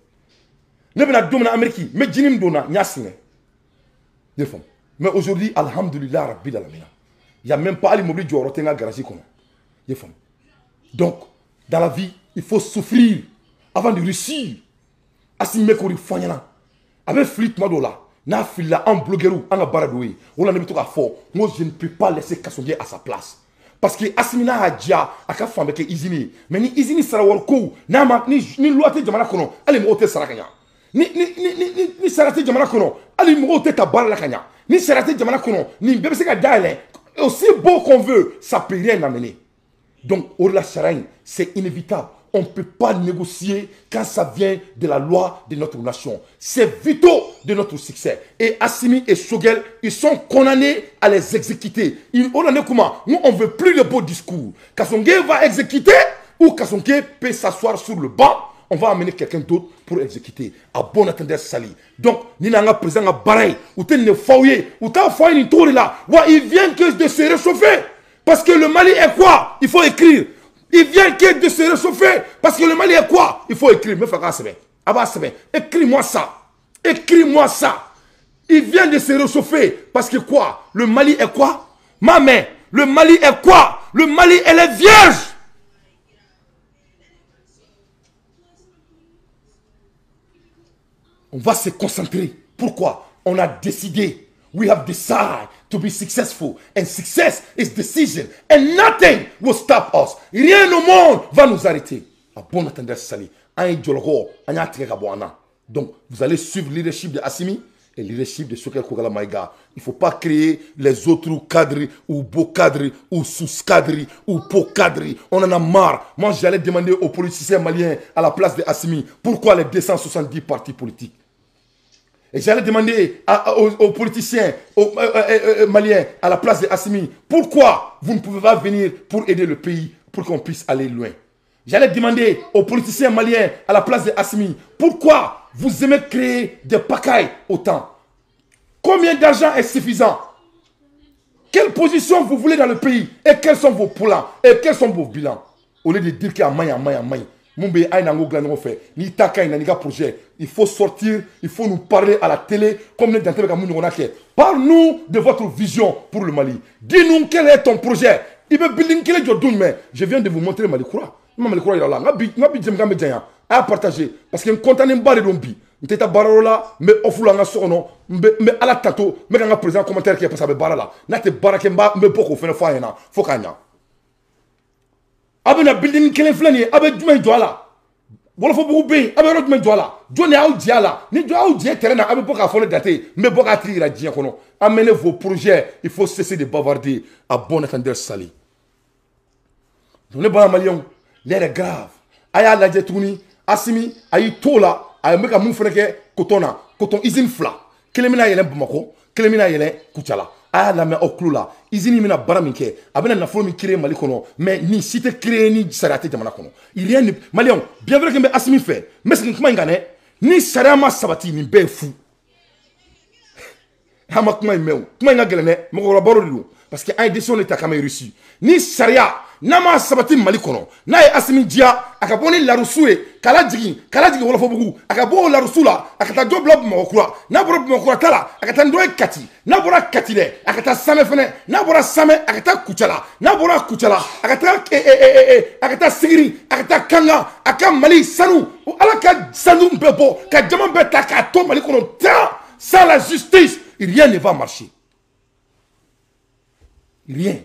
Ne bɛna don min na Amérique, n bɛ jini min don na, n y'a signé. Ne faamu. Mais aujourd'hui, alhamdulillah rabbil alamina. Il y a même pas hali mobili jɔyɔrɔ tɛ n ka garage kɔnɔ. Ne faamu. Donc, dans la vie, il faut souffrir avant de réussir. Assimi bɛ k'o de fɔ an ɲɛna. A bɛ fili tuma dɔw la. N'a filila an blogueurs, an ka baara de y'o ye. O la ne bɛ to k'a fɔ, n ko je ne peux pas laisser Kassogué à sa place. Parce que Assimi n'a y'a diya, a ka fan bɛ kɛ usine ye. Mais ni usine sara wari ko, n'a ma ni loi tɛ jamana kɔnɔ, hali mɔgɔw tɛ sara ka ɲa. Ni sara tɛ jamana kɔnɔ, hali mɔgɔw tɛ ta baara la ka ɲa. Ni sariya tɛ jamana kɔnɔ, nin bɛɛ bɛ se ka dayɛlɛ. Aussi beau qu'on veut, ça peut rien amener. Donc, o de la sariya in, c'est inévitable. On ne peut pas négocier quand ça vient de la loi de notre nation. C'est vitaux de notre succès. Et Assimi et Choguel, ils sont condamnés à les exécuter. On en est comment? Nous, on ne veut plus de beaux discours. Kassogué va exécuter ou Kassogué peut s'asseoir sur le banc. On va amener quelqu'un d'autre pour exécuter. À bon entendeur, sali. Donc, ni n'a président à Bareil, ou t'es ne foyer, ou t'as foyer ni tour là. Ouais, il vient que de se réchauffer. Parce que le Mali est quoi? Il faut écrire. Il vient que de se réchauffer. Parce que le Mali est quoi? Il faut écrire. Mais écris-moi ça. Écris-moi ça. Il vient de se réchauffer. Parce que quoi? Le Mali est quoi? Ma mère, le Mali est quoi? Le Mali, elle est vierge. On va se concentrer. Pourquoi? On a décidé. We have decided to be successful. And success is decision. And nothing will stop us. Rien au monde va nous arrêter. À bon entendeur, salut. Donc, vous allez suivre le leadership de Assimi et le leadership de Choguel Kokalla Maïga. Il ne faut pas créer les autres cadres ou beaux cadres ou sous-cadres ou beaux cadres. On en a marre. Moi, j'allais demander aux politiciens maliens à la place de Assimi pourquoi les 270 partis politiques. Et j'allais demander aux politiciens maliens à la place de Assimi pourquoi vous ne pouvez pas venir pour aider le pays pour qu'on puisse aller loin. J'allais demander aux politiciens maliens à la place de Assimi pourquoi vous aimez créer des pagailles autant. Combien d'argent est suffisant? Quelle position vous voulez dans le pays? Et quels sont vos plans? Et quels sont vos bilans? Au lieu de dire qu'il y a main, main, main. Il faut sortir, il faut nous parler à la télé comme les Parle-nous de votre vision pour le Mali. Dis-nous quel est ton projet. Il veut building quel est mais je viens de vous montrer Mali Kura. Mali Kura il est là. À partager parce que content n'est pas de dombi. N'teta barola mais ofula nga sono mais ala tato mais nga président commentaire qui est passé barala. Na te barake mba me boko fene fa yana fo kanya. Abena building kelen flani abe jumɛn jɔ a la Wolofobugu bɛ yen a bɛ yɔrɔ jumɛn jɔ a la jɔn de y'aw jɛ a la ni jɔn y'aw jɛ terrain na a bɛ bɔ k'a fɔ ne date n bɛ bɔ k'a tigi yira diɲɛ kɔnɔ. Amenez vos projets, il faut cesser de bavarder à bon entendeur sali. Donc ne bana maliyɛnw, l'air est grave. A y'a lajɛ tuguni Assimi a y'i t'o la a bɛ ka mun fana kɛ coton na, coton usine fila, kelen bɛna yɛlɛn Bamakɔ, kelen bɛna yɛlɛn Kucala. A y'a lamɛn aw tulo la, usine bɛna baara min kɛ, a bɛna nafolo min créer Mali kɔnɔ, mais nin si tɛ créer ni sariya tɛ jamana kɔnɔ. Rien ne maliyɛnw, bien vrai que n bɛ Assimi fɛ, n bɛ segin kuma in kan dɛ, ni sariya ma sabati nin bɛɛ ye fu. An ma kuma in mɛn o, kuma in ka gɛlɛn dɛ, mɔgɔkɔrɔba baro de don, parce que an ye décision de ta k'an bɛ réussir. Ni sariya n'a ma sabati Mali kɔnɔ, n'a ye Assimi diya, a ka bɔ ni larusu ye, k'a lajigin Wolofobugu, a ka bɔ o larusu la, a ka taa dɔ bila Bamakɔ, n'a bɔra Bamakɔ ta la, a ka taa ni dɔ ye Kati, n'a bɔra Kati dɛ, a ka taa Samɛ fɛnɛ, n'a bɔra Samɛ, a ka taa Kucala, n'a bɔra Kucala, a ka taa a ka taa Sigiri, a ka taa Kanga, a ka Mali sanu, Ala ka sanu bɛɛ bɔ, ka jama bɛɛ ta k'a to Mali kɔnɔ tan, sans la justice, rien ne va marcher. Rien.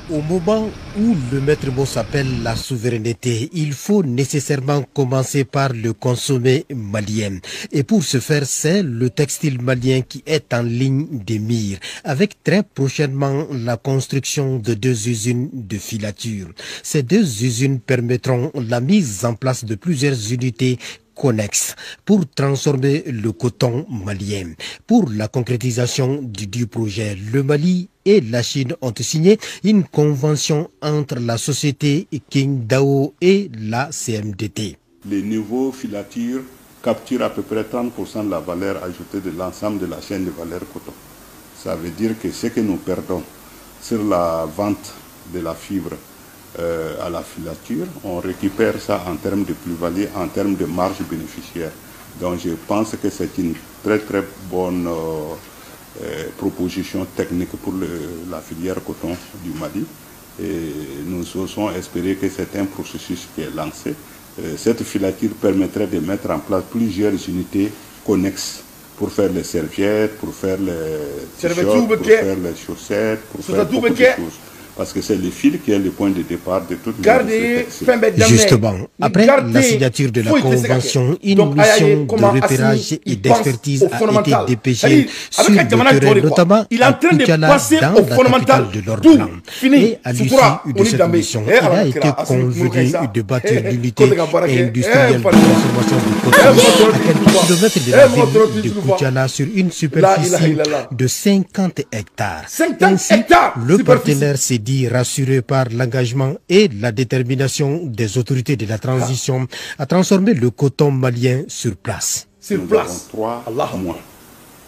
Au moment où le maître mot s'appelle la souveraineté, il faut nécessairement commencer par le consommer malien. Et pour ce faire, c'est le textile malien qui est en ligne de mire, avec très prochainement la construction de 2 usines de filature. Ces 2 usines permettront la mise en place de plusieurs unités connexes pour transformer le coton malien. Pour la concrétisation du projet, le Mali et la Chine ont signé une convention entre la société Qingdao et la CMDT. Les niveaux filature capturent à peu près 30% de la valeur ajoutée de l'ensemble de la chaîne de valeur coton. Ça veut dire que ce que nous perdons sur la vente de la fibre à la filature, on récupère ça en termes de plus-value, en termes de marge bénéficiaire. Donc je pense que c'est une très très bonne proposition technique pour la filière coton du Mali. Et nous osons espérer que c'est un processus qui est lancé. Cette filature permettrait de mettre en place plusieurs unités connexes pour faire les serviettes, pour faire les t-shirts, pour faire les chaussettes, pour faire beaucoup de choses. Parce que c'est le fil qui est le point de départ de toute l'industrie textile. Justement, après la signature de la convention, une mission de repérage et d'expertise a été dépêchée sur le terrain, notamment à Koutiala, dans la capitale de l'or blanc. Et à l'issue de cette mission, il a été convenu de bâtir l'unité industrielle de transformation du coton à quelques kilomètres de la ville de Koutiala sur une superficie de 50 hectares. Ainsi, le partenaire s'est dit rassuré par l'engagement et la détermination des autorités de la transition à transformer le coton malien sur place. Sur place. Nous avons 3 mois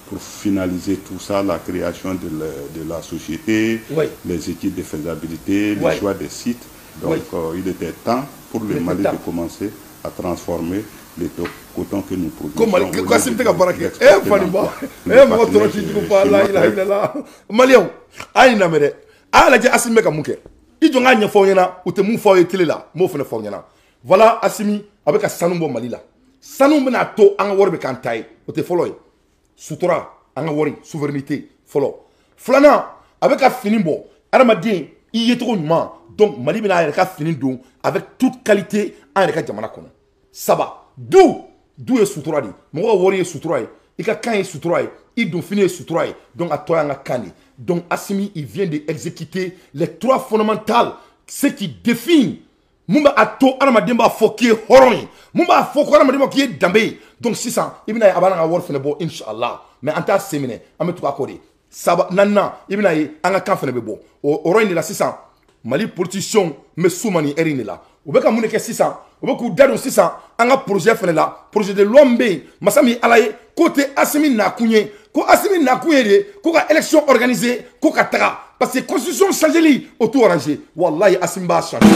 pour finaliser tout ça, la création de la société, les études de faisabilité, le choix des sites. Donc il était temps pour le Mali de commencer à transformer le coton que nous produisons. A lajɛ Assimi bɛ ka mun kɛ, i jɔ n k'a ɲɛfɔ aw ɲɛna, u tɛ mun fɔ aw ye télé la, n b'o fana fɔ aw ɲɛna. Voilà, Assimi a bɛ ka sanu bɔ Mali la. Sanu bɛna to an ka wari bɛ k'an ta ye, o tɛ fɔlɔ ye. Sutura, an ka wari, souveraineté fɔlɔ. Filanan, a bɛ ka fini bɔ, adamaden i yecogo ɲuman, donc Mali bɛna a yɛrɛ ka fini don avec toute qualité an yɛrɛ ka jamana kɔnɔ. Saba, du ye sutura de ye, mɔgɔ ka wari ye sutura ye, i ka kan ye sutura ye, i don fini ye sutura ye, donc a tɔ y'an ka kan de ye. Donc Assimi, il vient d'exécuter les 3 fondamentales, ce qui définit mun b'a to adamaden b'a fɔ k'i ye hɔrɔn ye, mun b'a fɔ ko adamaden b'a k'i ye danbe ye. Donc sisan i bɛna ye a b'an ka wari fana bɔ inshallah, mais an t'a sen minɛ, an bɛ tugu a kɔ de. Saba, naaninan, i bɛna ye an ka kan fana bɛ bɔ o yɔrɔ in de la. Sisan Mali politiciens bɛ s'u ma nin heure in de la. U bɛ ka mun de kɛ sisan? U bɛ k'u da don sisan an ka projet fana la, projet de loi min bɛ yen, masa min Ala ye k'o tɛ Assimi nakun ye, ko Assimi nakun ye de ko ka élection organiser, ko ka taga, parce que constitution changeli o t'u arranger. Wallahi Assimi b'a changer,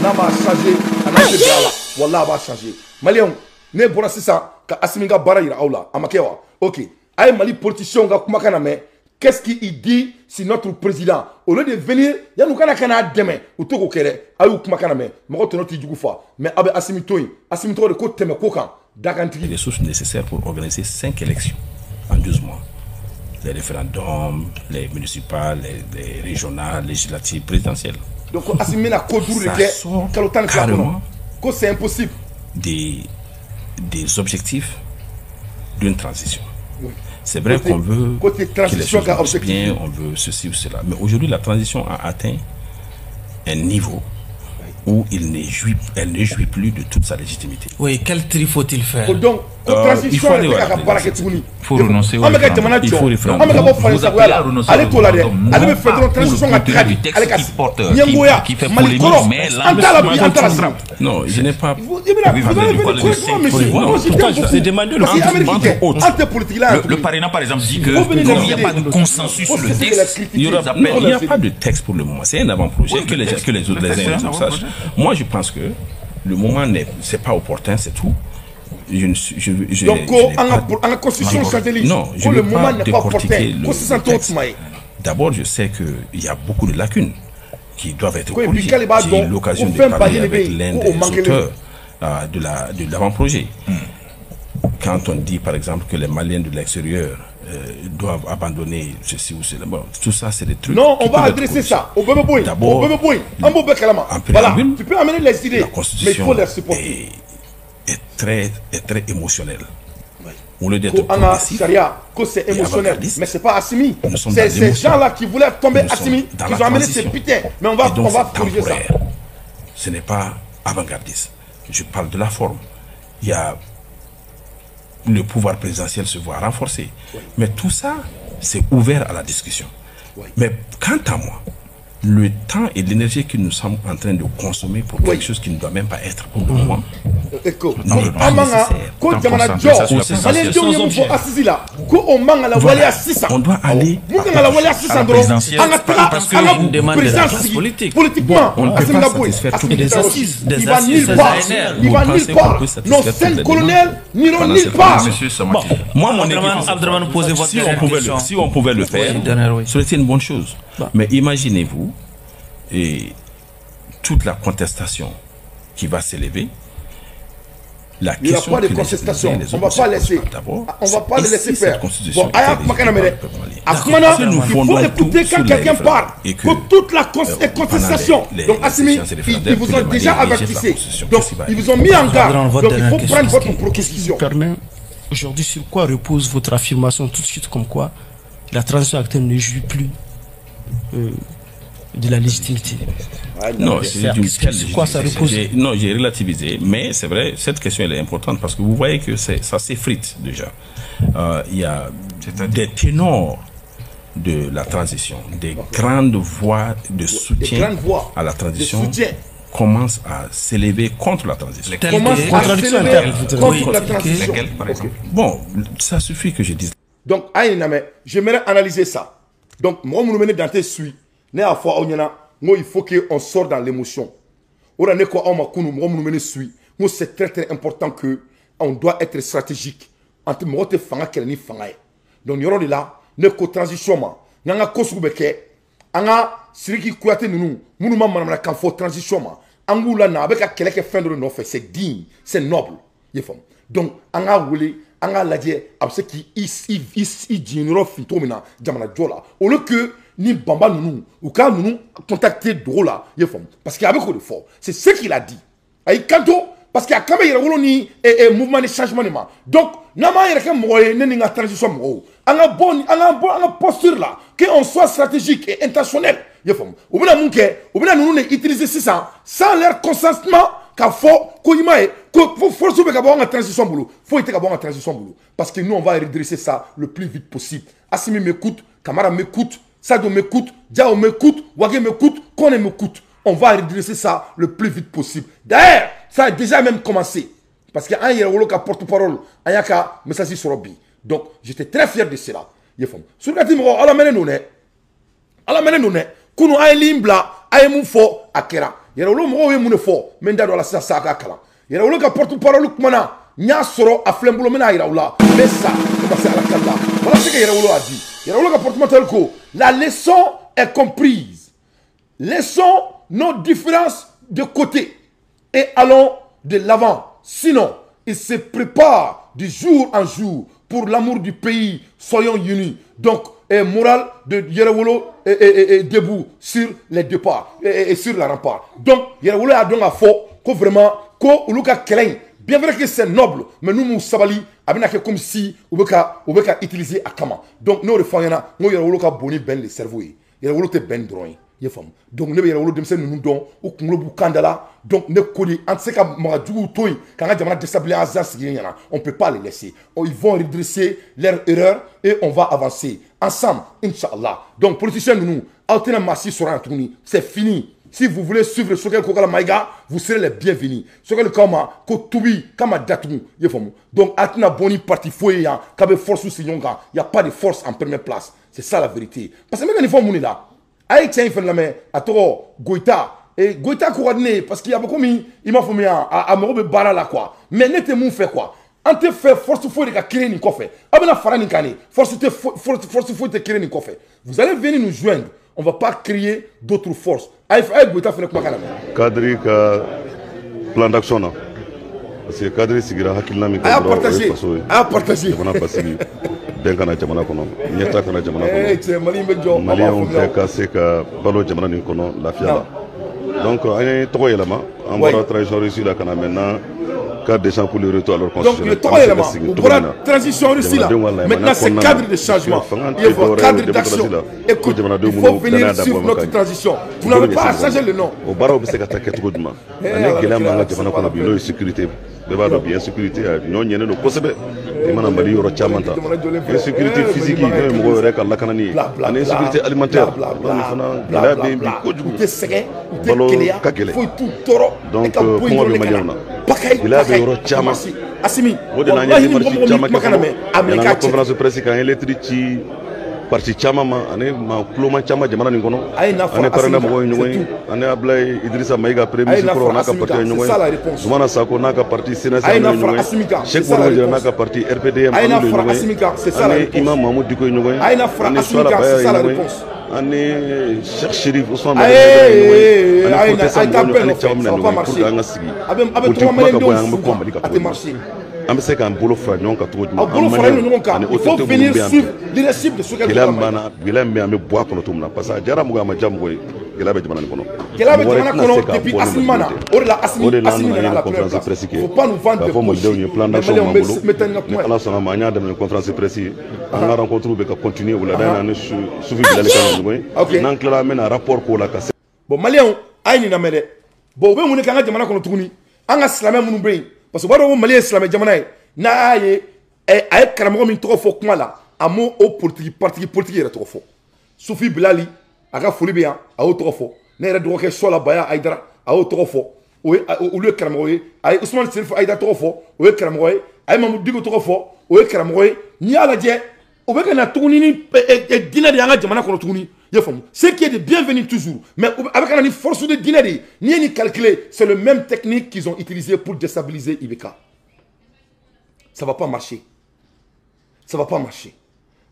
n'a b'a changer a n'a tɛ bɛn a la, wallahi a b'a changer. Maliyɛnw, ne bɔra sisan ka Assimi ka baara yira aw la, a ma kɛ wa? Ok, a ye Mali politiciens ka kumakan lamɛn. Qu'est-ce qu'il dit sur notre président? Au lieu de venir, yan'u kana ka n'a dɛmɛ, u to k'o kɛ dɛ. A y'u kumakan lamɛn, mɔgɔ tɔnɔ t'i jugu fa, mais a bɛ Assimi to yen. Assimi tɔgɔ de ko tɛmɛ ko kan, dakantigi. Les ressources nécessaires pour organiser 5 élections en 12 mois. Les référendums, les municipales, les régionales, législatives, présidentielles. Donc Assimi bɛna ko duuru de kɛ kalo 12 kɔnɔ. Ko c'est impossible. Des objectifs d'une transition. Oui. C'est vrai qu'on veut que les choses marchent bien, on veut ceci ou cela. Mais aujourd'hui, la transition a atteint un niveau où elle ne jouit plus de toute sa légitimité. Oui, quel tri faut-il faire? Donc, il faut aller à la présidence. Il faut renoncer au référendum. Il faut référendum. Vous appelez à renoncer au référendum, non pas pour le contenu du texte qui porte, qui fait polémique, mais l'ensemble. Non, je n'ai pas... Vous J'ai demandé le entre autres. Le parrainage, par exemple, dit que il n'y a pas de consensus sur le texte. Il n'y a pas de texte pour le moment. C'est un avant-projet que les autres les uns les autres sachent. Moi, je pense que le moment n'est pas opportun, c'est tout. Donc, en constitution, non, je ne veux pas décortiquer le texte. D'abord, je sais qu'il y a beaucoup de lacunes qui doivent être corrigées. J'ai eu l'occasion de parler avec l'un des auteurs de l'avant-projet. Quand on dit, par exemple, que les Maliens de l'extérieur doivent abandonner ceci ou cela, bon, tout ça, c'est des trucs. Non, on va adresser ça au bébé boy. D'abord, voilà, tu peux amener les idées, mais il faut les supporter. Est très émotionnel. Oui. Au lieu d'être progressif, c'est émotionnel, mais c'est pas Assimi. C'est ces gens-là qui voulaient tomber Assimi, qui ont amené ces putains. Mais on va corriger ça. Ce n'est pas avant-gardiste. Je parle de la forme. Il y a le pouvoir présidentiel se voit renforcé. Oui. Mais tout ça, c'est ouvert à la discussion. Oui. Mais quant à moi, le temps et l'énergie que nous sommes en train de consommer pour quelque chose qui ne doit même pas être pour le moment n'est pas nécessaire. On doit aller à la présidentielle parce qu'une demande de la classe politique. Politiquement, on ne peut pas satisfaire toutes les assises. Il va nulle part. Il va nulle part. Nos 5 colonels n'iront nulle part. Moi, mon équipe, si on pouvait le faire, ce serait une bonne chose. Mais imaginez-vous et toute la contestation qui va s'élever, La Il n'y aura question pas de que les contestation. uns et les On ne va autres pas se laisser. posent d'abord, On va pas les c'est laisser si cette faire. constitution Bon, aya était kumakan légitime na par le peuple malien. A kumana, Si nous il faut fondons tout écouter sur quand les quelqu'un référendums parle. et que, Que toute la pendant contestation. Donc Assimi, les séances ils vous référendaires, ont que les déjà Maliens rejettent la avertissé. Constitution, Donc qu'est-ce qui va ils vous arriver? ont mis en garde. Dans votre Donc il dernière faut question, prendre votre qu'est-ce qui précaution. permet aujourd'hui, sur quoi repose votre affirmation tout de suite comme quoi la transition actuelle ne jouit plus de la légitimité? Non, c'est d'une telle Sur quoi ça légitimité. repose? Non, j'ai relativisé, mais c'est vrai, cette question elle est importante parce que vous voyez que ça s'effrite déjà. Il y a des ténors de la transition, des grandes voix de soutien grandes voix à la de transition soutien. commencent à s'élever contre la transition. Commencent à Contradiction s'élever interne, vous contre dites. la transition. Lesquelles, par exemple? Bon, ça suffit que je dise. Donc, ayi na j'aimerais analyser ça. Donc, moi, mon dans tes suit, ne a fɔ aw ɲɛna, n ko il faut qu'on sorte dans l'émotion. O la ne ko aw ma kunu, mɔgɔ minnu bɛ ne suit, n ko c'est très très important que on doit être stratégique. An tɛ mɔgɔ tɛ fanga kɛlɛ ni fanga ye. Donc, nin yɔrɔ de la, ne ko transition ma, n'an ka ko sugu bɛ kɛ, an ka Sidiki Kuyate ninnu, minnu ma manamanakan fɔ transition ma, an k'u la na, a bɛ ka kɛlɛ kɛ fɛn dɔ de nɔfɛ, c'est digne, c'est noble. I ye faamu? Donc, an k'a wele, an k'a lajɛ, a bɛ se k'i i jiginyɔrɔ fin cogo min na jamana jɔ la, au lieu que ni banba ninnu u ka ninnu contacter dogo la, i ye faamu? Parce que a bɛ k'o de fɔ, c'est ce qu'il a dit. A y'i kanto parce que a kan bɛ yɛrɛwolo ni mouvement de changement de ma. Donc n'an m'an yɛrɛ kɛ mɔgɔ ye, ne ni n ka transition mɔgɔw, an ka bɔ an ka bɔ an ka posture la, qu'on soit stratégique et intentionnel, i ye faamu? U bɛna mun kɛ? U bɛna ninnu de utiliser sisan sans leur consentement k'a fɔ ko i m'a ye ko force bɛ ka bɔ an ka transition bolo. Foyi tɛ ka bɔ an ka transition bolo parce que nous, on va redresser ça le plus vite possible. Assimi m'écoute, Kamara m'écoute, Sadio m'écoute, Diao m'écoute, Wage m'écoute, Kone m'écoute. On va redresser ça le plus vite possible. D'ailleurs, ça a déjà même commencé. Parce que an yɛrɛwolo ka porte-parole, an y'a ka message sɔrɔ bi. Donc, j'étais très fier de cela. I ye faamu? Surkati mɔgɔ, ala mɛnɛ don dɛ. Ala mɛnɛ don dɛ. Kunu an ye ligne bila, a ye mun fɔ, a kɛra. Yɛrɛwolo mɔgɔw ye mun de fɔ? N bɛ n da don a la sisan sa a k'a kalan. Yɛrɛwolo ka porte-parole kumana, n y'a sɔrɔ a filɛ n bolo, n bɛna yira u la. N bɛ sa, n bɛ se ala kali la. Voilà ce que Yɛrɛwolo a dit. Yɛrɛwolo ka porte-parole ko, la leçon est comprise. Laissons nos différences de côté et allons de l'avant. Sinon, il se prépare de jour en jour pour l'amour du pays. Soyons unis. Donc, morale de Yɛrɛwolo est debout sur les départs et sur la rempart. Donc, Yɛrɛwolo a donc à fɔ ko vraiment, ko olu ka kɛlɛ in, bien vrai que c'est noble, mais nous, nous sabali, a bɛna kɛ comme si u bɛ ka utiliser a kama. Donc, n'o de fɔ an ɲɛna, n ko Yɛrɛwolo ka bon ni bɛn le cerveau ye. Yɛrɛwolo tɛ bɛn dɔrɔn ye. I ye faamu? Donc ne bɛ Yɛrɛwolo denmisɛnnin ninnu dɔn, u kunkolo b'u kan da la. Donc ne ko de, an tɛ se ka maga juguw to yen k'an ka jamana déstabiliser an sigilen ɲɛna. On peut pas les laisser. Ils vont redresser leur erreur et on va avancer ensemble, inchallah. Donc politiciens ninnu, aw tɛna maa si sɔrɔ yan tuguni, c'est fini. Si vous voulez suivre Choguel Kokalla Maïga, vous serez les bienvenus. Choguel kama ko tubi kama datugu, i ye faamu? Donc a tɛna bɔ ni parti foyi ye yan k'a bɛ force sigi ɲɔgɔn kan. Il y a pas de force en première place. C'est ça la vérité. Parce que n bɛ ka nin fɔ mun de la? A ye cɛ in fɛnɛ lamɛn, a tɔgɔ Goïta. Et Goïta ko ka di ne ye parce que a bɛ komi i m'a faamuya, a mago bɛ baara la quoi. Mais ne tɛ mun fɛ quoi? An tɛ fɛ force foyi de ka créer nin kɔfɛ. Aw bɛna fara nin kan de. Force tɛ force foyi tɛ créer nin kɔfɛ. Vous allez venir nous joindre. On va pas créer d'autres forces. A ye Goïta fɛnɛ kumakan lamɛn. Cadre ka plan d'action na, parce que cadre sigira hakilina min A y'a kan dɔrɔn, o ye partagé. faso ye. A y'a partagé. Jamana basigi, bɛn kana jamana kɔnɔ, ɲɛta kana jamana Eh kɔnɔ. cɛ, Mali in bɛ jɔ, aw b'a Maliyɛnw faamuya. bɛɛ ka se ka balo jamana nin kɔnɔ lafiya la. Donc an ye tɔgɔ yɛlɛma, an Oui. bɔra transition réussie la ka na maintenant cadre d'échange pour le retour à l'ordre Donc le constitutionnel. tɔgɔ An bɛ se ka yɛlɛma, segin u cogo bɔra min na transition réussie la. jamanadenw ka layɛlɛma Maintenant c'est kɔnɔna na, cadre de changement. fanga Il tɛ faut dɔwɛrɛ ye cadre démocratie d'action. la ko Écoute, jamanadenw il faut minnu venir danaya da suivre bɔ notre kan transition. Vous u bolo n'avez pas à ɲɛsin changer mɔgɔ le nom. ma. O baaraw bɛ se ka taa kɛcogo jumɛn? Eh, Ani ala gɛlɛya min b'an kira, ka jamana kɔnɔ bi, n'o ye sécurité, bɛɛ b'a dɔn bi insécurité a ɲɔ ɲɛnen don kosɛbɛ. I mana Mali yɔrɔ caman ta, Jamana jɔlen filɛ. insécurité Eh, Mali physique mankan n'o ye ye mɔgɔw yɛrɛ ka lakanani ye, Bla, bla, ani bla, insécurité alimentaire, bla, bla, nin fana bla, gɛlɛya bla, bɛ yen bi bla. kojugu. U tɛ sɛgɛn, u tɛ Balo keleya, ka gɛlɛn. foyi t'u tɔɔrɔ. E Donc ka bɔ yen kɔngɔ dɔrɔn bɛ de ka maliyɛnw na. na, Bakayi, gɛlɛya bɛ Bakayi, yɔrɔ caman. Assimi, O de la an ye wallahi ni mɔgɔ démarche mɔgɔ min caman kɛ kumakan fɔlɔ lamɛn, a minɛ yan'an k'a ka cɛ. conférence de presse kan, an ye lettre ci parti caman ma ani maa kuloma caman jamana nin kɔnɔ. A ye n'a An fara ni parrain Assimi kan, mɔgɔw ye c'est ɲɔgɔn ye, tout. an ni Ablaye Idrissa Maïga premier A ye ministre n'a kɔrɔ fara n'a ka Assimi parti kan, ye c'est ɲɔgɔn ça la ye, réponse. Zoumana Sako n'a ka parti CNSA A ye n'o n'a ye fara ɲɔgɔn Assimi ye, kan, c'est Cheikh ça la Modibo Jara n'a réponse. ka parti RPDM A ye an n'a n'olu ye fara ɲɔgɔn Assimi ye, kan, c'est ça an la ni réponse. Imam Mahmoud Dicko ye ɲɔgɔn ye, A ye n'a fara an ni Assimi Suala kan, Baya c'est ye ça la ɲɔgɔn ye. réponse. An ni Cheikh Chérif Ousmane Aye, ani aye, Fortesa aye, mɔgɔw taa ani bɛɛ caman nɔfɛ, bɛna ça va ɲɔgɔn pas ye pour que an ka marcher. sigi A bɛ politique tɔgɔ kuma ka bɔ maliyɛndenw yan, an bɛ fu kuma Mali kan, kan a tɛ cogo jumɛn, marcher. An bɛ se k'an bolo fara ɲɔgɔn kan cogo Aw jumɛn, an bolo faralen don maliyɛnw ɲɔgɔn kan. ani Il faut autorités minnu venir bɛ yan suivre bi, leadership de Choguel gɛlɛya Kokalla min b'an Maïga. na, gɛlɛya min bɛ yen, an bɛ bɔ a kɔnɔ cogo min na, parce que a diyara mɔgɔ ye, a ma diya mɔgɔ ye, gɛlɛya bɛ jamana nin kɔnɔ. Gɛlɛya bɛ Mɔgɔ wɛrɛ jamana tɛna se kɔnɔ k'a depuis bɔ ni Assimi ma na. malidenw tɛ. O de la O Assimi de la an Assimi nana nana à an ye la première conférence place. presse kɛ Faut pas nous vendre k'a des fɔ malidenw bullshit. ye plan Mais d'action maliyɛnw b'an bɛ bolo. n bɛ taa ni n ka Ni kuma ye. Ala sɔnna ma, an y'a daminɛ conférence presse ye, an ka rencontre bɛ ka continuer wulada in na ni Sufi Bilali kan ka ɲɔgɔn ye. N'an tilala, an bɛna rapport k'o la ka se. Bon, maliyɛnw, a ye nin lamɛn dɛ. Bon, u bɛ mun de kɛ an ka jamana kɔnɔ tuguni? An ka silamɛ minnu bɛ yen, parce que u b'a dɔn ko Mali ye silamɛ jamana ye. N'a y'a ye a ye karamɔgɔ min tɔgɔ fɔ kuma la, a m'o o politique parti politique yɛrɛ tɔgɔ fɔ. Sufi Bilali, a ka foli bɛ yan, a y'o tɔgɔ fɔ. Ne yɛrɛ dɔgɔkɛ Sɔla Baya Ayidara, a y'o tɔgɔ fɔ. O ye olu ye karamɔgɔ ye. A ye Usumani Serifu Ayidara tɔgɔ fɔ, o ye karamɔgɔ ye. A ye Mamudu Diko tɔgɔ fɔ, o ye karamɔgɔ ye. N'i y'a lajɛ, o bɛ ka na tuguni ni diinɛ de y'an ka jamana kɔnɔ tuguni. I y'a faamu, ce qui est de bienvenu toujours, mais a bɛ ka na ni force de diinɛ de ye. N'i ye nin calculer, c'est le même technique qu'ils ont utilisé pour déstabiliser IBK. Ça va pas marcher, ça va pas marcher.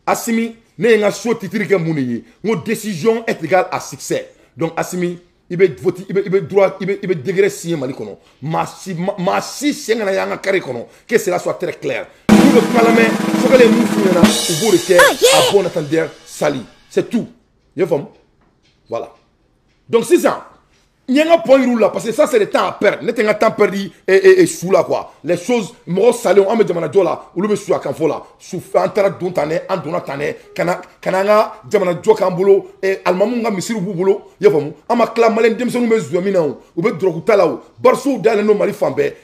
Assimi, ne ye n ka so titre kɛ mun de ye? N ko décision est égale à succès. Donc Assimi, i bɛ vote, i bɛ droit, i bɛ degré signer Mali kɔnɔ. Maa si sen kana y'an ka carré kɔnɔ, que cela soit très clair. N'u bɛ kuma lamɛn, Choguel ye mun f'u ɲɛna, u b'o de kɛ. À bon entendeur, salut, c'est tout. I y'a faamu, voilà. Donc sisan, n ye n ka point yir'u la, parce que ça, c'est le temps à perdre. Ne tɛ n ka temps perdu et su la quoi, les choses. Mɔgɔ salenw, an bɛ jamana jɔ la, olu bɛ su a kan fɔ la su. An taara don tan dɛ, an donna tan dɛ, ka na an ka jamana jɔ k'an bolo. Alimamuw ka misiriw b'u bolo, i y'a faamu. An ma tila, maliyɛn denmisɛnninw bɛ zɔ min na o, u bɛ dɔrɔgu ta la o, barisow dayɛlɛn don Mali fan bɛɛ.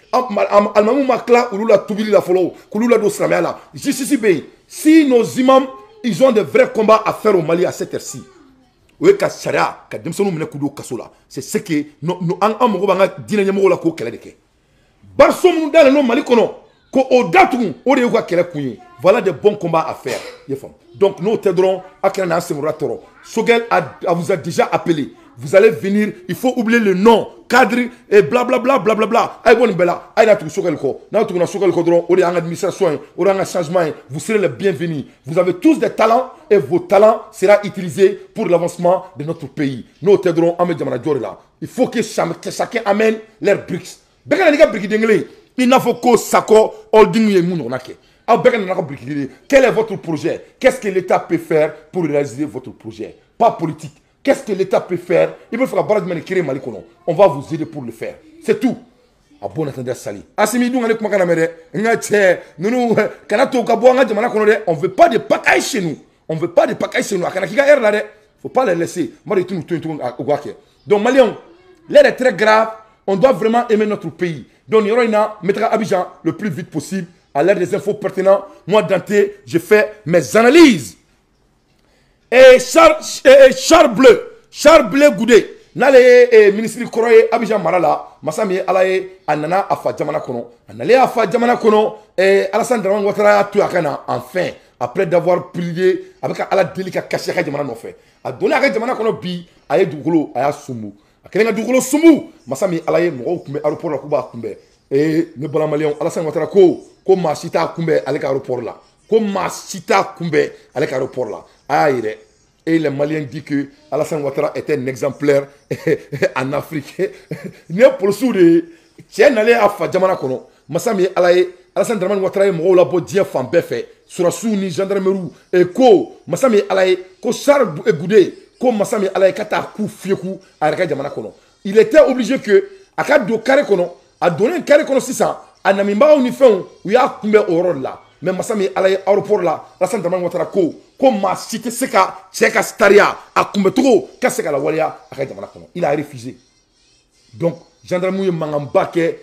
Alimamuw ma tila olu la tubili la fɔlɔ o, k'olu ladon silamɛya la. Justice bɛ yen. Si nos imams, ils ont des vrais combats à faire au Mali à cette heure-ci, o ye ka sariya ka denmisɛnninw minɛ k'u don kaso la. C'est ce que no, no, an mago b'an ka diinɛ ɲɛmɔgɔw la k'o kɛlɛ de kɛ. Bariso minnu dayɛlɛn don Mali kɔnɔ ko o datugu, o de y'u ka kɛlɛ kun ye. Voilà des bons combats à faire, i y'a faamu. Donc n'o tɛ dɔrɔn, a kana n'an senkɔrɔla tɔɔrɔ. Choguel vous a déjà appelé, vous allez venir. Il faut oublier le nom cadre et blablabla blablabla. A ye bɔ nin bɛɛ la, a ye na tugu Choguel kɔ. N'a tuguna Choguel kɔ dɔrɔn, o de y'an ka administration ye, o de y'an ka changement ye. Vous serez les bienvenus. Vous avez tous des talents et vos talents sera utilisés pour l'avancement de notre pays. N'o tɛ dɔrɔn, an bɛ jamana jɔ de la. Il faut que chacun amène leurs briques. Bɛɛ ka na n'i ka brique den kelen ye, i n'a fɔ ko Sakɔ Holding ye mun ɲɔgɔnna kɛ. Aw bɛɛ ka na n'a ka brique kelen ye. Quel est votre projet? Qu'est-ce que l'État peut faire pour réaliser votre projet? Pas politique. Qu'est-ce que l'État peut faire? I bɛ fɛ ka baara jumɛn de créer Mali kɔnɔ? On va vous aider pour le faire, c'est tout. À bon entendeur, salut. Assimi dun ka ne kumakan lamɛn dɛ. N ka cɛ ninnu, kana to ka bɔ an ka jamana kɔnɔ dɛ. On veut pas de pagaille chez nous, on veut pas de pagaille chez nous. A kana k'i ka heure la dɛ, faut pas les laisser. Mari i t'u to yen tuguni u k'a kɛ. Donc maliyɛnw, l'heure est très grave, on doit vraiment aimer notre pays. Donc nin yɔrɔ in na, n bɛ taga Abidjan le plus vite possible à l'heure des infos pertinentes. Moi Dante, je fais mes analyses. Et Charles Blé, Charles Blé Goudé, n'ale ye ministre kɔrɔ ye Abidjan mara la, masa min ye Ala ye, a nana a fa jamana kɔnɔ. A nalen a fa jamana kɔnɔ, Alassane Dramane Ouattara y'a to yen a ka na enfin, après d'avoir prié, a bɛ ka Ala deli ka kasi a ka jamana nɔfɛ. A donnen a ka jamana kɔnɔ bi, a ye dugukolo, a y'a sunbu. A kɛlen ka dugukolo sunbu, masa min ye Ala ye, mɔgɔw tun bɛ aéroport la k'u b'a kunbɛn. Ne bala maliyɛnw, Alassane Ouattara ko maa si t'a kunbɛn ale ka aéroport la, ko maa si t'a kunbɛn ale ka aéroport la. A y'a ye dɛ. Et les Maliens disent que Alassane Ouattara était un exemplaire en Afrique. Nin ye polisiw de ye. Cɛ nalen a fa jamana kɔnɔ, masa min ye Ala ye, Alassane Dramane Ouattara ye mɔgɔw labɔ diɲɛ fan bɛɛ fɛ, sɔrɔdasiw ni gendarmerie. Ko masa min ye Ala ye, ko Charles Goudé, ko masa min ye Ala ye, ka taa k'u fiyɛku a yɛrɛ ka jamana kɔnɔ. Il était obligé que a ka don carré kɔnɔ. A donnen carré kɔnɔ sisan, a namibagaw ni fɛnw, u y'a kunbɛn o yɔrɔ de la. Mais masa min ye Ala ye, aéroport la, Alassane Dramane Ouattara ko maa si tɛ se ka cɛ ka sariya a kunbɛcogo ka se ka lawaleya a ka jamana kɔnɔ. Il a refusé. Donc gendarme ye mankanba kɛ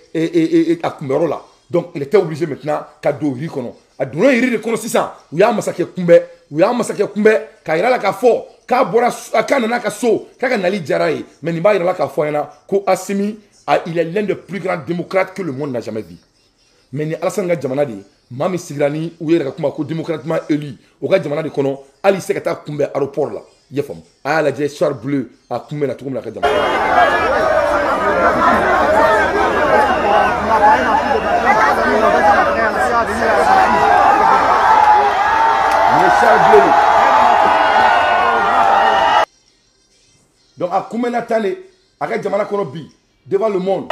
a kunbɛyɔrɔ la. Donc il était obligé maintenant ka don yiri kɔnɔ. A donna yiri de kɔnɔ sisan, u y'a masakɛ kunbɛn, u y'a masakɛ kunbɛn k'a yira la k'a fɔ k'a bɔra, k'a nana ka so, k'a ka nali diyara ye. Mais nin b'a yira la k'a fɔ an ɲɛna ko Assimi, il est l'un des plus grands démocrates que le monde n'a jamais vu. Mais ni Alassane ka jamana de ye, maa min sigira ni u yɛrɛ ka kuma ko démocratiquement élu, o ka jamana de kɔnɔ, hali se ka taa kunbɛn aéroport la. I y'a faamu, a y'a lajɛ char bleu a kunbɛn na cogo min na a ka jamana. Nin ye char bleu de. kunbɛnna tan de a ka jamana kɔnɔ bi devant le monde.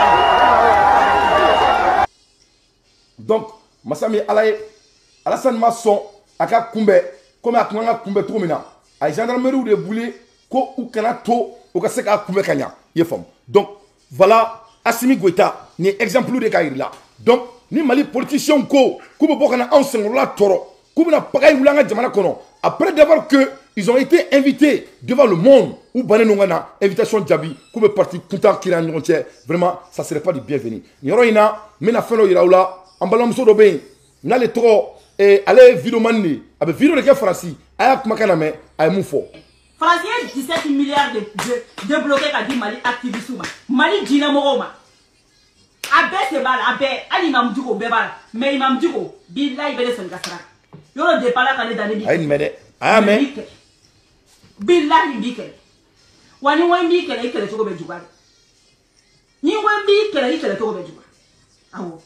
Donc masa min ye Ala ye, Alassane ma sɔn a ka kunbɛn komi a kun kan ka kunbɛn cogo min na. A ye gendarmerie de wuli ko u kana to u ka se k'a kunbɛn ka ɲa, i ye faamu. Donc voilà Assimi Goïta nin ye exemple de k'a yir'i la. Donc ni Mali politiciens ko k'u bɛ bɔ ka na anw senkɔrɔla tɔɔrɔ, k'u bɛna pagaille wuli an ka jamana kɔnɔ, après d'avoir que ils ont été invités devant le monde, ou bannen ninnu ka na invitation jaabi k'u bɛ parti kuntan kiiri an ni ɲɔgɔn cɛ, vraiment ça serait pas du bienvenu. Nin yɔrɔ in na n bɛna fɛn dɔ yira aw la. An balimamuso dɔ bɛ yen n'ale tɔgɔ ale ye videoman de ye, a bɛ vidéo de kɛ Faransi. A y'a kumakan lamɛn a ye mun fɔ. Faransi ye 17 milliards de débloqué ka di Mali activiste ma, Mali diinɛmɔgɔw ma. A bɛɛ sen b'a la, a bɛɛ, hali Imam Dicko bɛɛ b'a la. Mais Imam Dicko bilahi bɛ ne sɔn i ka sira kan. Yɔrɔ de b'a la ka ne da ne b'i kɛlɛ. A ye nin mɛn dɛ, a y'a mɛn. Bilahi n b'i kɛlɛ. Wa ni n ko n b'i kɛlɛ, i kɛlɛ cogo bɛ juguya dɛ. Ni n ko n b'i kɛlɛ, i kɛlɛ cogo bɛ juguya. Awɔ.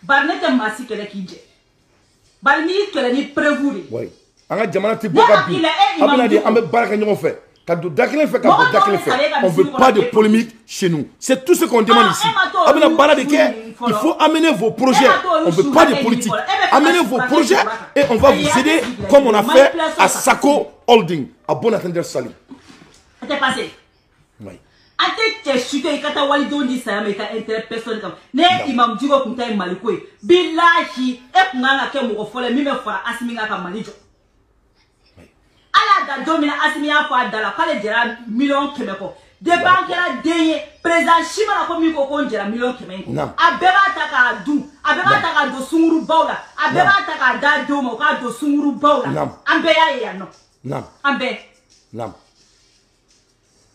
Bari ne tɛ maa si kɛlɛ k'i jɛ. Bari n'i kɛlɛ ni preuve de ye. Oui. An ka jamana tɛ bɔ ka bin. A bɛna de an bɛ baara kɛ ɲɔgɔn fɛ. Ka don da kelen fɛ, ka bɔ da kelen fɛ. On veut pas de polémique chez nous. C'est tout ce qu'on demande ici. A bɛna baara de kɛ. Il faut amener vos projets. On veut pas de politique. Amenez vos projets et on va vous aider comme on a fait à Sako Holding. À bon entendeur salut. A tɛ passé. Oui. A tɛ cɛ si kɛ i ka taa walidenw di saya ma i ka intérêt personnel kama. Ne Imam Dicko kun ta ye Maliko ye. Bilahi e kun kan ka kɛ mɔgɔ fɔlɔ ye min bɛ fara Assimi kan ka Mali jɔ. Ala da don min na Assimi y'a fɔ a da la k'ale jɛra miliyɔn 100 kɔ. Depuis an kɛra den ye, président si mana ko min ko ko n jɛra miliyɔn 100 in kɔ. A bɛɛ b'a ta k'a dun, a bɛɛ b'a ta k'a don sungurubaw la, a bɛɛ b'a ta k'a d'a denw ma u k'a don sungurubaw la. An bɛɛ y'a ye yan nɔ. An bɛɛ.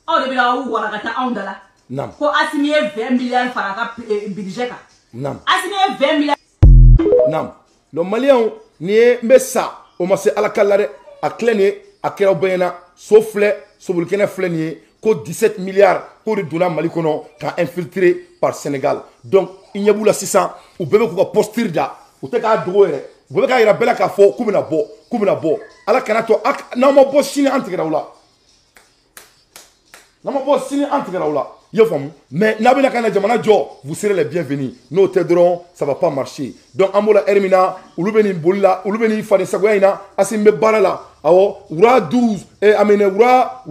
Aw de bɛ aw warakata anw da la. Ko Assimi ye 20 milliards fara a ka budget kan. Assimi ye 20 milliards. Donc maliyɛnw nin ye n bɛ sa o ma se Ala ka la dɛ. A filɛ nin ye, a kɛra aw bɛɛ ɲɛna. So filɛ, sobolikɛnɛ filɛ nin ye ko 17 milliards k'o de donna Mali kɔnɔ ka infiltrer par Sénégal. Donc i ɲɛ b'u la sisan, u bɛɛ bɛ k'u ka posture da, u tɛ k'a dogo yɛrɛ, u bɛɛ bɛ k'a yira bɛɛ la k'a fɔ k'u bɛna bɔ, k'u bɛna bɔ. Ala kana to n'aw ma bɔ sini an tigɛra aw la. N'aw ma bɔ sini an tigɛra aw la. I y'a faamu? Mais n'a bɛna ka na jamana jɔ, vous serez les bienvenus. N'o tɛ dɔrɔn, ça va pas marcher. Donc an b'o la heure min na, olu bɛ nin boli la, olu bɛ nin fadensagoya in na, Assimi bɛ baara la. Awɔ, roi 12, amene roi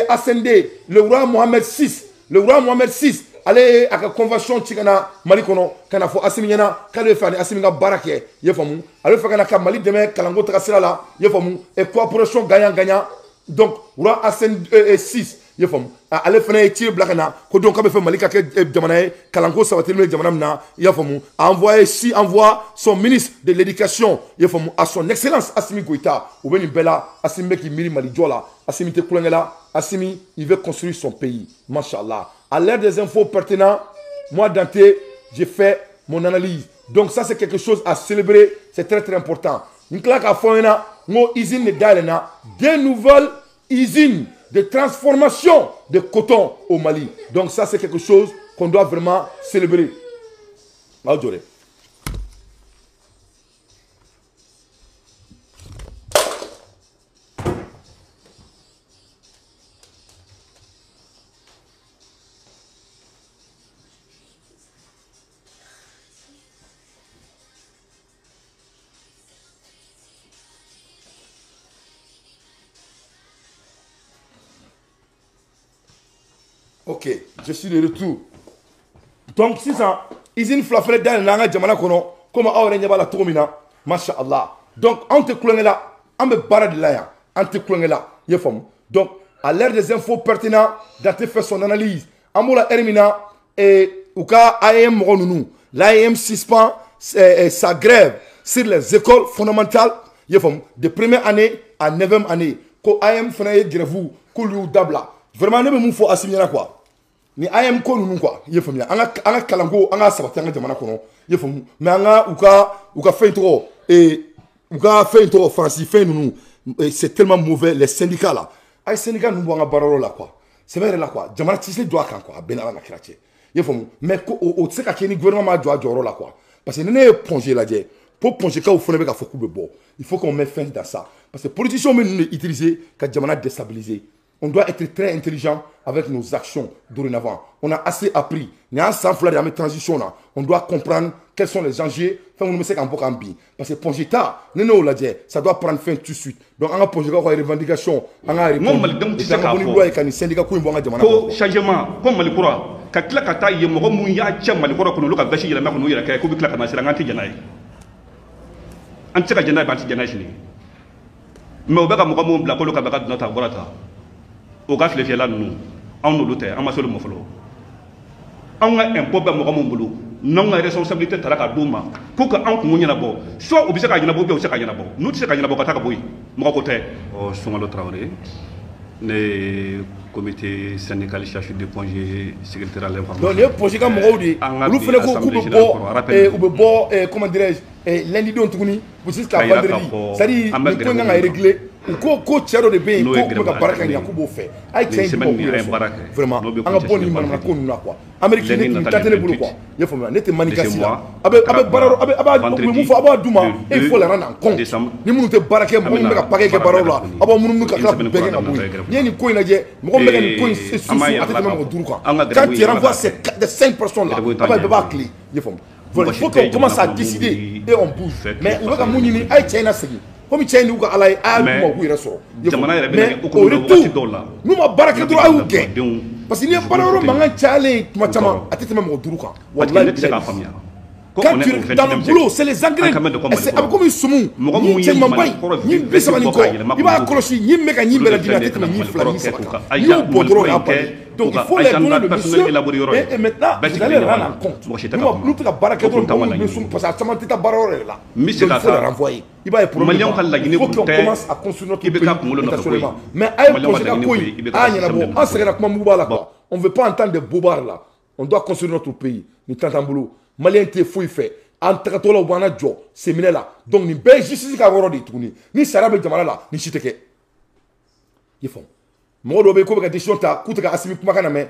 ASND, le roi Mohamed VI, le roi Mohamed VI, ale ye a ka convention ci ka na Mali kɔnɔ, ka na fɔ Assimi ɲɛna k'ale bɛ fɛ ani Assimi ka baara kɛ, i y'a faamu? Ale bɛ fɛ ka na ka Mali dɛmɛ kalanko taga sira la, i y'a faamu? Et coopération gagnant gagnant. Donc roi ASN 6, i y'a faamu? Ale fana ye ci bila ka na ko donc k'a bɛ fɛ Mali ka kɛ jamana ye kalanko sabatilen bɛ jamana min na, i y'a faamu? A envoyé si envoie son ministre de l'éducation, i y'a faamu, à son excellence Assimi Goïta. U bɛ nin bɛɛ la, Assimi bɛ k'i miiri Mali jɔ la, Assimi tɛ kulonkɛ la, Assimi il veut construire son pays, machallah. À l'ère des infos pertinentes, moi Dante, j'ai fait mon analyse. Donc ça c'est quelque chose à célébrer, c'est très très important. N tila k'a fɔ n ɲɛna n ko usine de dayɛlɛnna, deux nouvelles usines de transformation de coton au Mali. Donc ça, c'est quelque chose qu'on doit vraiment célébrer. Ok, je suis de retour. Donc, sisan, usine fila fɛnɛ dayɛlɛnna an ka jamana kɔnɔ, komi aw yɛrɛ ɲɛ b'a la cogo min na, masha Allah. Donc, anw tɛ kulonkɛ la, an bɛ baara de la yan, an tɛ kulonkɛ la, i y'a faamu. Donc, à l'ère des infos pertinentes, Dante fait son analyse. An b'o la heure min na, u ka AEM mɔgɔ ninnu, l'AEM suspend sa grève sur les écoles fondamentales, i y'a faamu, de première année à 9e année. Ko AEM fana ye grève k'olu y'u dabila. Vraiment ne bɛ mun fɔ Assimi ɲɛna quoi, ni AEM ko ninnu quoi, i y'a faamuya, an ka kalanko an ka sabati an ka jamana kɔnɔ, i y'a faamu, mais an ka u ka fɛn tɔgɔ u ka fɛn tɔgɔ Faransi fɛn ninnu, c'est tellement mauvais les syndicats là, a ye syndicat ninnu bɔ an ka baarayɔrɔ la quoi, sɛbɛ yɛrɛ la quoi, jamana tɛ se jɔ a kan quoi, a bɛɛ n'Ala na kira cɛ, i y'a faamu, mais ko o tɛ se ka kɛ ni gouvernement m'a jɔ a jɔyɔrɔ la quoi, parce que ni ne ye Point G lajɛ, ko Point G kaw fana bɛ k'a fɔ k'u bɛ bɔ, il faut qu'on mette fin dans ça, parce que politiciens bɛ ninnu de utiliser ka jamana déstabiliser. On doit être très intelligent avec nos actions dorénavant. On a assez appris. Il y a un sang de la transition là. On doit comprendre quels sont les enjeux. Enfin, on ne sait qu'en bi. Parce que Pongeta, ça doit prendre fin tout de suite. Donc, on a Pongeta, on a revendication, on a répondu. Changement, comme Malikura, ka tila ka taa yen mɔgɔ mun y'a cɛ Malikɔrɔ kɔnɔ, olu ka veste yɛlɛma kɔnɔ, u yɛrɛ kɛ k'u bɛ tila ka na sira, an tɛ jɛn n'a ye, an tɛ se ka jɛn n'a ye, an tɛ jɛn n'a ye sini. Mais u bɛ ka mɔgɔ mun bila k'olu ka bɛ ka donna ta, u bɔra ta, o ka file fiyɛla ninnu, anw n'olu tɛ, an ma se olu ma fɔlɔ. Anw ka impôt bɛ mɔgɔ mun bolo, n'anw ka responsabilité tara ka d'u ma k'u ka anw kungo ɲɛnabɔ, soit u bɛ se ka ɲɛnabɔ ou bien u tɛ se ka ɲɛnabɔ. N'u tɛ se ka ɲɛnabɔ, ka taa ka bɔ yen, mɔgɔ ko tɛ. Ɔ Sunkalo Tarawele, ne ye comité syndical chef de congé, secrétaire à l'information. Donc nin ye projet ka mɔgɔw de ye, olu fana ko k'u bɛ bɔ, u bɛ bɔ, comment dirais-je, lundi don tuguni jusqu'à vendredi, c'est-à-dire nin ko in kan ka régler. U ko cɛ dɔ de bɛ yen ko u bɛ ka baara kɛ ɲɛ, k'u b'o fɛ. A ye cɛ in di mɔgɔw k'u yɛrɛ sɔrɔ vraiment, an ka bɔ nin manamana ko ninnu na quoi. Amérique, ne tun ta tɛ ne bolo quoi, i y'a faamuya, ne tɛ manikasi la. A bɛ baara a bɛ a b'a u bɛ mun fɔ, a b'a d'u ma et il faut les rendre en compte. Ni minnu tɛ baara kɛ, mɔgɔ minnu bɛ ka paquet kɛ baaraw la, a b'aw munumunu ka tila k'u bɛɛ kɛ ka bɔ yen. N'i ye nin ko in lajɛ, mɔgɔ min bɛ ka nin ko in susu, a tɛ tɛmɛ mɔgɔ 5 kan. Quand tu renvoies ces 5 personnes là, a b'a bɛɛ b'a tile, i y'a faamu. Il faut qu'on commence à décider et on bouge. Mais u bɛ ka mun ɲini, a ye cɛ in lasegin. Komi cɛ in n'u ka ala ye, a y'a d'u ma u k'u yɛrɛ sɔrɔ. Mais au retour, n'u ma baara kɛ dɔrɔn, a y'u gɛn. Parce que n'i ye baara yɔrɔ mankan cayalen tuma caman, a tɛ tɛmɛ mɔgɔ 5 kan. Walahi, ne tɛ se k'a faamuya. Quand tu dans le boulot, c'est les engrais. A bɛ komi sumu, ni cɛ ɲumanba in, ni 30 ni kɔ, i b'a kɔlɔsi, ɲin bɛ ka ɲin bɛɛ lajɛlen, a tɛ tɛmɛ ɲin 2, ɲin 3 kan. N'i y'o bɔ dɔrɔn, o y'a bannen. Donc il faut les donner le monsieur et maintenant vous allez rendre en compte. N'u tɛ ka baara kɛ dɔrɔn, mɔgɔw bɛ sun parce que a caman tɛ taa baara yɔrɔ yɛrɛ la. Donc il faut les renvoyer. I b'a ye problème, il faut qu'on commence à construire notre pays intentionnellement. Mais a ye projet ka ko in, a y'a ɲɛnabɔ, an sɛgɛnna kuma mugu b'a la quoi. On veut pas entendre des bobards là. On doit construire notre pays. Ni temps t'an bolo. Malien tɛ foyi fɛ. An tagatɔ la, u b'an lajɔ seminɛ la. Donc nin bɛɛ ye justice ka yɔrɔ de ye tuguni. Ni sariya bɛ jamana la, nin si tɛ kɛ. I ye faamu. Mɔgɔ dɔw bɛ yen k'u bɛ ka décision ta, k'u tɛ ka Asimi kumakan lamɛn,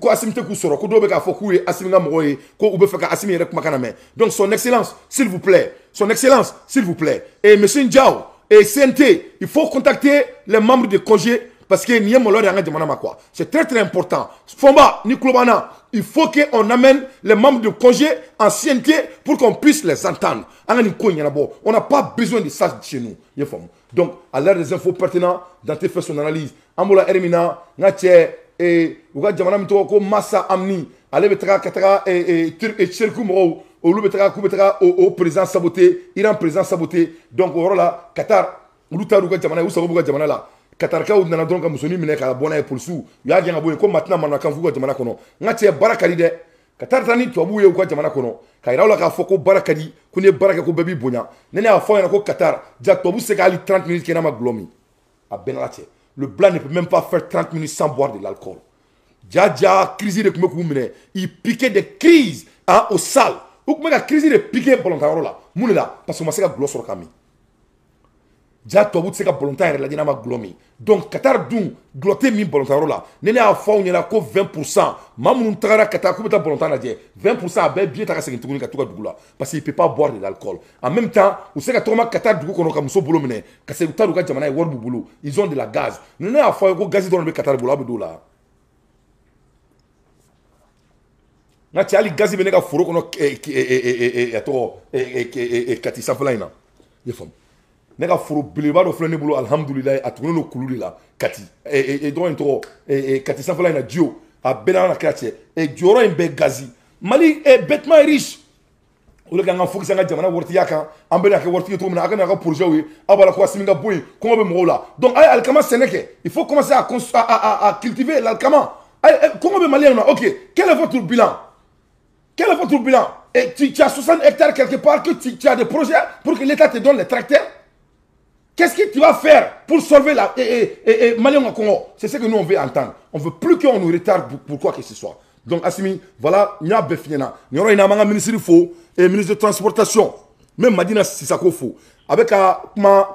ko Asimi tɛ k'u sɔrɔ, ko dɔw bɛ k'a fɔ k'u ye Asimi ka mɔgɔw ye, ko u bɛ fɛ ka Asimi yɛrɛ kumakan lamɛn. Donc son excellence, s'il vous plaît, son excellence, s'il vous plaît, et monsieur Ndiaw et CNT, il faut contacter les membres de congé parce que nin ye maloya de y'an ka jamana ma quoi. C'est très très important. Fɔnba ni tulo b'an na, il faut qu'on amène les membres de congé en CNT pour qu'on puisse les entendre. An ka nin ko in ɲɛnabɔ. On n'a pas besoin de ça chez nous. I ye faamu. Donc à l'heure des infos pertinentes, Dante fait son analyse. An b'o la heure min na, n ka cɛ, u ka jamana min tɔgɔ ko Masa Amini, ale bɛ taga ka taga Turki mɔgɔw, olu bɛ taga k'u bɛ taga o président saboter, Iran président saboter. Donc o yɔrɔ la, Qatar, olu taara u ka jamana ye, u sago b'u ka jamana la. Katarikaw nana dɔrɔn ka musonin minɛ ka bɔ n'a ye, polisiw u y'a gɛn ka bɔ yen ko matina manamanakan f'u ka jamana kɔnɔ. N ka cɛ, baara ka di dɛ. Ka taa ni tubabuw ye u ka jamana kɔnɔ ka yira u la k'a fɔ ko baara ka di, ko n'i ye baara kɛ ko bɛɛ b'i bonya. Ne y'a fɔ aw ɲɛna ko Qatar ja, tubabu se ka hali 30 minutes kɛ n'a ma gulɔ min, a bɛɛ n'Ala cɛ. Le blanc ne peut même pas faire 30 minutes sans boire de l'alcool. Ja ja, crise de tun bɛ k'u minɛ, ils piquaient des crises, hein, au salles. U tun bɛ ka crise de piquer balontan yɔrɔ la. Mun de la? Parce que u ma se ka gulɔ sɔrɔ ka min. Ja, tubabu tɛ se ka balontan yɛrɛ lajɛ n'a ma gulɔ min. Donc Qatar dun, gulɔ tɛ min balontan yɔrɔ la. Ne y'a fɔ aw ɲɛna ko 20%, maa minnu tagara Qatar k'u bɛ taa balontan lajɛ, 20% a bɛɛ billet ta ka segin tuguni ka t'u ka dugu la, parce qu'il peut pas boire de l'alcool. En même temps, u se ka tɔgɔma Qatar dugu kɔnɔ ka muso bolo minɛ ka segin, u taara u ka jamana ye, wari b'u bolo, ils ont de la gaz. Ne y'a fɔ aw ye ko gazi dɔrɔn de bɛ Qatar bolo, aw bɛ don o la. N ka cɛ, hali gazi bɛ ne ka foro kɔnɔ, a tɔgɔ Kati sanfɛla in na, i ye faamu. Ne ka foro belebeleba dɔ filɛ ne bolo, alihamudulilayi, a tugunnen don kulu de la Kati, dɔgɔ in tɔgɔ Kati sanfɛla in na, Jiyo, a bɛɛ n'a kira cɛ, jɔyɔrɔ in bɛɛ gazi. Mali bêtement riche. O de k'an ka focus an ka jamana waritigiya kan, an bɛna kɛ waritigi cogo min na, a ka n'a ka projet ye, aw b'a la ko Asimi ka bɔ yen, kɔngɔ bɛ mɔgɔw la. Donc a ye alikama sɛnɛ kɛ, il faut commencer à cultiver l'alikama. Kɔngɔ bɛ Maliyɛnw na, ok, quel est votre bilan? Quel est votre bilan? Et tu as 60 hectares quelque part, que tu as des projets pour que l'État te donne les tracteurs? Qu'est-ce que tu vas faire pour sauver la Malien au Congo? C'est ce que nous on veut entendre. On ne veut plus qu'on nous retarde pour quoi que ce soit. Donc Assimi, voilà, il y a Befiena. Il y a un ministre faux et ministre de transportation. Même Madina Sissako faux. Avec la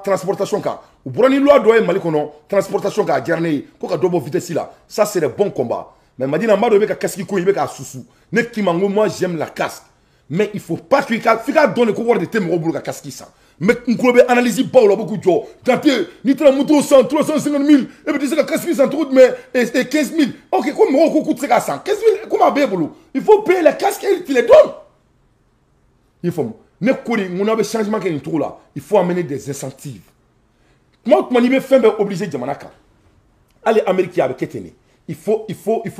transportation, ou pour une loi de Mali transportation ka djarné, ko ka dobo vitesse là. Ça c'est le bon combat. Mais Madina m'a donné ka casque ko il ka soussou. Ne ki mango, moi j'aime la casque. Mais il faut pas qu'il ka donner ko wari de te mɔgɔ bolo ka casque ça. Mais n kulo bɛ analyse baw la, u bɛ k'u jɔ. Dante, n'i taara moto san 350 000, e bɛ se ka casque san cogo jumɛn? Et 15 000. Ok, ko mɔgɔw ko k'u tɛ se k'a san. 15 000, komi a b'e bolo. Il faut payer les casques et ils te les donnent. I faamu? Ne ko de, n ko n'a bɛ changement kɛ nin cogo la, il faut amener des incentives. Tuma o tuma n'i bɛ fɛn bɛɛ obligé jamana kan, hali Amérique a bɛ kɛ ten de. Il faut